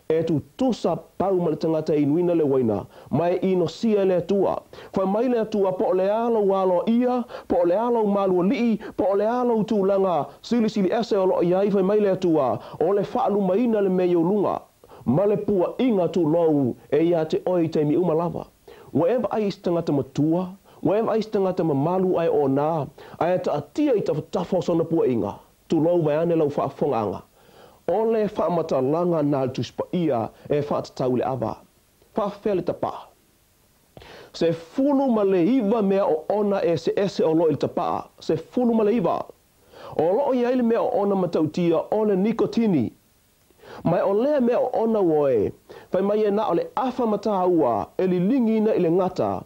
E tutusa pau ma le tagata e inuina le uaina, ma e inosia e le Atua. Fai mai le Atua, Po o le a lou aloaia, po o le a lou malualii, po o le a lou tulaga silisili ese o lo o i ai, fai mai le Atua, o le faalumaina le mea i ou luga, ma le puaʻiga tulou e iā te oe i taimi uma lava. Ua e vaai i se tagata matua, ua e vaai i se tagata mamalu ae ona, ae taatia i tafatafa o sona puaʻiga, tulou vaeane lau faafofogaaga. O le faamatalaga na a le Tusi Paia e faatatau i le ava. Faafefea le tapaa? 19 mea oona eseese o lo o i le tapaa. 19. O lo o i ai le mea oona matautia o le nikotini. Ma o lea mea oona ua e fai mai e na o le afa mataua e liligiina i le gata,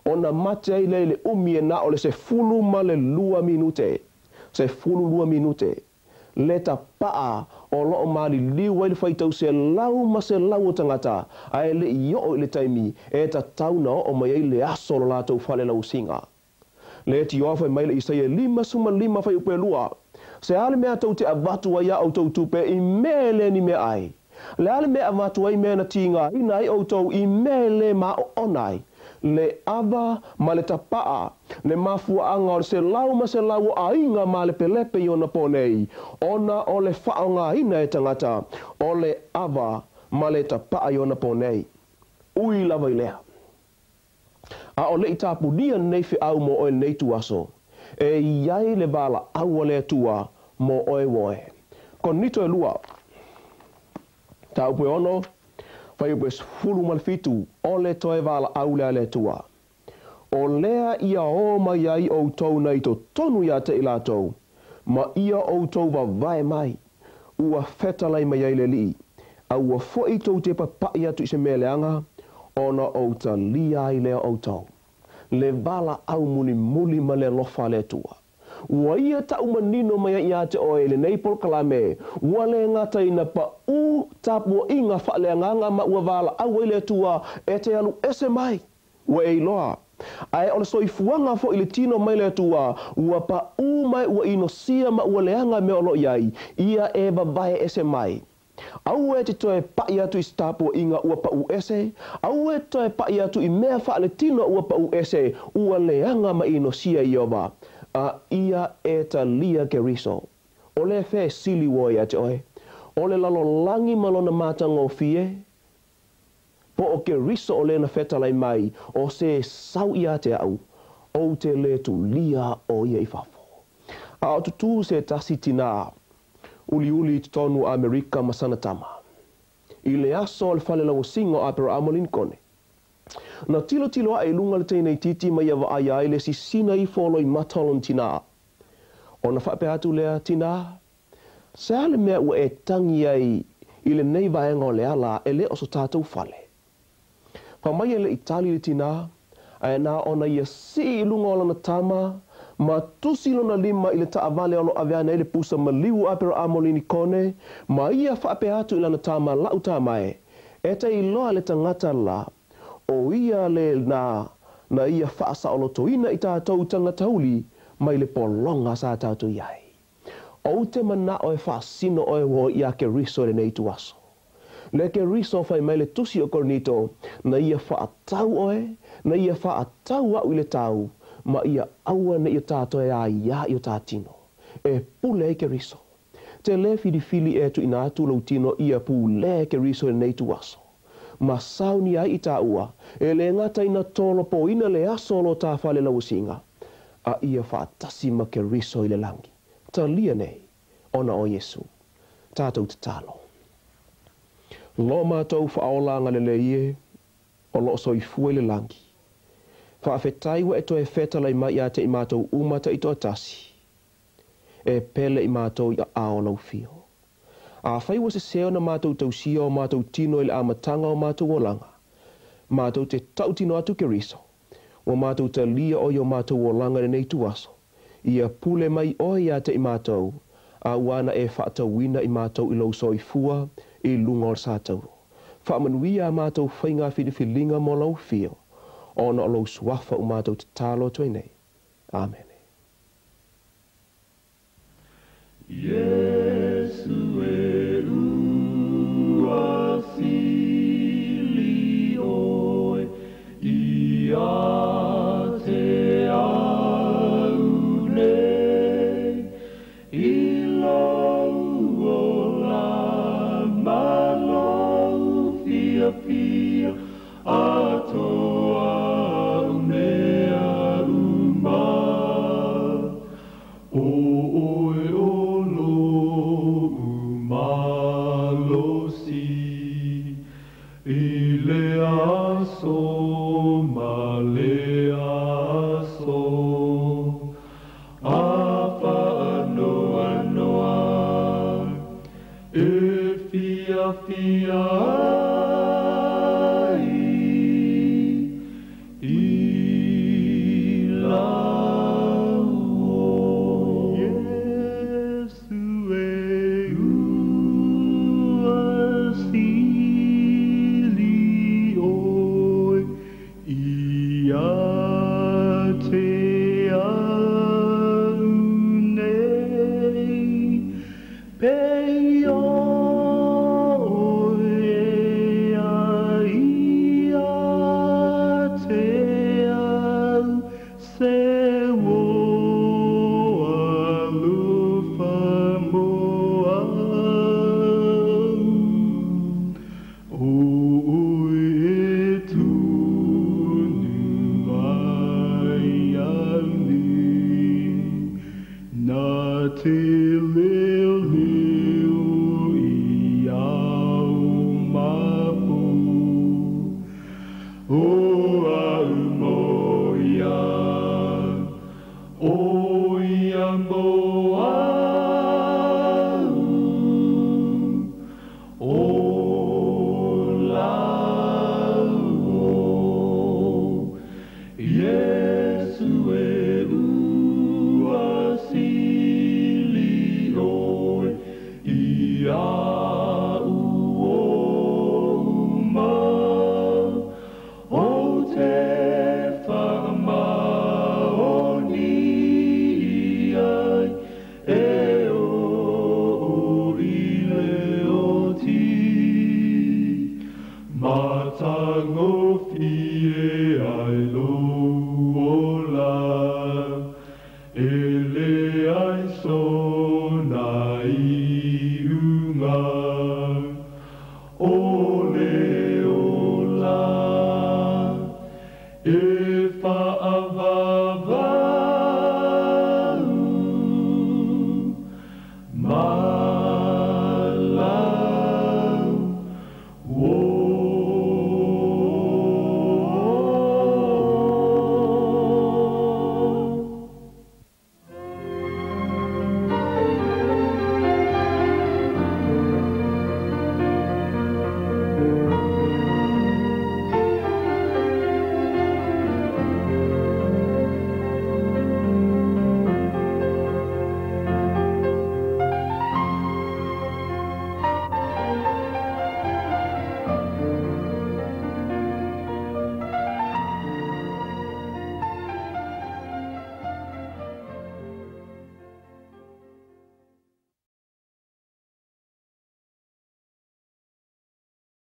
ona mate ai lea i le umi e na o le 12 minute. 12 minute. Le tapaa o lo o maliliu ai le faitau selau ma selau o tagata, ae le i oo i le taimi e tatau ona oo mai ai le aso o lo latou falelausiga. Le tioa fai mai le Isaia 55 fuaiupu e 2, Se a le mea tou te avatu ai a outou tupe i mea e le ni meaai? Le a le mea e avatu ai mea na tigaina ai outou i mea e le maoona ai? Le ava ma le tapaa, le mafuaaga o le selau ma selau o aiga malepelepe i ona po nei, ona o le faaaogaina e tagata o le ava ma le tapaa i ona po nei. Ui lava i lea. A o le i tapunia lenei feau mo oe lenei ituaso, e i ai le valaau a le Atua mo oe ua oe. Korinito e 2, mataupu e 6, fuaiupu e 17, o le toe valaau lea a le Atua. O lea ia ō mai ai ʻoutou nei totonu iā te i latou, ma ia ʻoutou wāwae mai, ua fetalai mai ai le Alii, a ua foʻi tou te papaʻi atu i se mea leaga, ona ou talia ai lea o ʻoutou. Le valaau mulimuli ma le alofa a le Atua. Ua ia taʻu manino mai ai iā te ʻoe i lenei polokalame, ua le gata ina paʻū tapuaʻiga faaleagaga ma ua valaau ai le Atua e te alu ese mai. Ua e iloa. Ae o le soifuaga foi i le tino mai le Atua, ua paʻū mai ua inosia ma ua leaga mea o lo o i ai, ia e vavae ese mai. Aua e te toe paʻi atu i se tapuaʻiga ua paʻū ese, aua e te toe paʻi atu i mea faaletino ua paʻū ese, ua leaga ma inosia Ieova, a ia e talia Keriso. O le fesili ua iā te ʻoe, o le lalolagi ma lona matagofie? Po o Keriso o lena fetalai mai, o se sau iā te aʻu, ou te lē tulia ʻo ia i fafo. A o tutū se tasi tinā uliuli i totonu o Amerika ma sana tama. I le aso o le fale lauasiga o Aperaamo Linikone. Na tilotilo aʻe i luga le teine itiiti ma ia vaaia ai le sisina ifo o loimata o lona tinā. Ona faapea atu lea, Tinā, se a le mea ua e tagi ai i lenei vaega o le ala e le o so tatou fale? Fai mai e le i tali le tinā, ae na ona ia sii i luga o lana tama, ma tusi lona lima i le taavale o lo o ave ane ai le pusa maliu o Aperaamo Linikone, ma ia faapea atu i lana tama, Laʻu tama e, e te iloa le tagata la, o ia le na na ia faasaolotoina i tatou tagata uli mai le pologa sa tatou i ai. Ou te manao e faasino oe ua iā Keriso i lenei ituaso. Le Keriso fai mai le tusi o Korinito, na ia faatau oe, na ia faatau aʻu i le tau, ma ia aua neʻi o tatou e aiā i o ta tino. E pule ai Keriso. Te lē filifili e tuuina atu lou tino ia pulē Keriso i lenei ituaso. Ma sauni ai i tāua, e le gata ina tolopoina le aso o lo tā fale lauasiga, a ia faatasi ma Keriso i le lagi. Talia nei, ona o Iesu. Tatou tatalo. Lo matou Faaola agalelei e, o lo o soifua i le lagi. Faafetai ua e toe fetalai mai iā te i matou uma taitoatasi, e pele i matou i aao o lau fio. Afai ua sesē ona matou tausia o matou tino i le amataga o matou olaga, matou te tautino atu Keriso, ua matou talia ʻoe i o matou olaga i lenei ituaso, ia pule mai ʻoe iā te i matou, a ua ana e faatauina i matou i lou soifua i luga o le satauro. Faamanuia a matou faiga filifiliga mo lau fio, ona o lou suafa ua matou tatalo atu ai nei. Amene. Iesu e ua. fiafia atoa au mea uma. O oe o lo'u malosi i le aso ma le aso, a whaanoanoa e fiafia ai i lau o Iesu e ua sili oe ia te au nei. Pei o oe a ia te au se o alofa mo au. O oe e tunu ai au nei, na te leo leo i au mapu. O au mo ia, o ia mo au, o lau o Iesu e ua sili oe i au uma. O te whakamaoni ai e o i le oti. Matangofie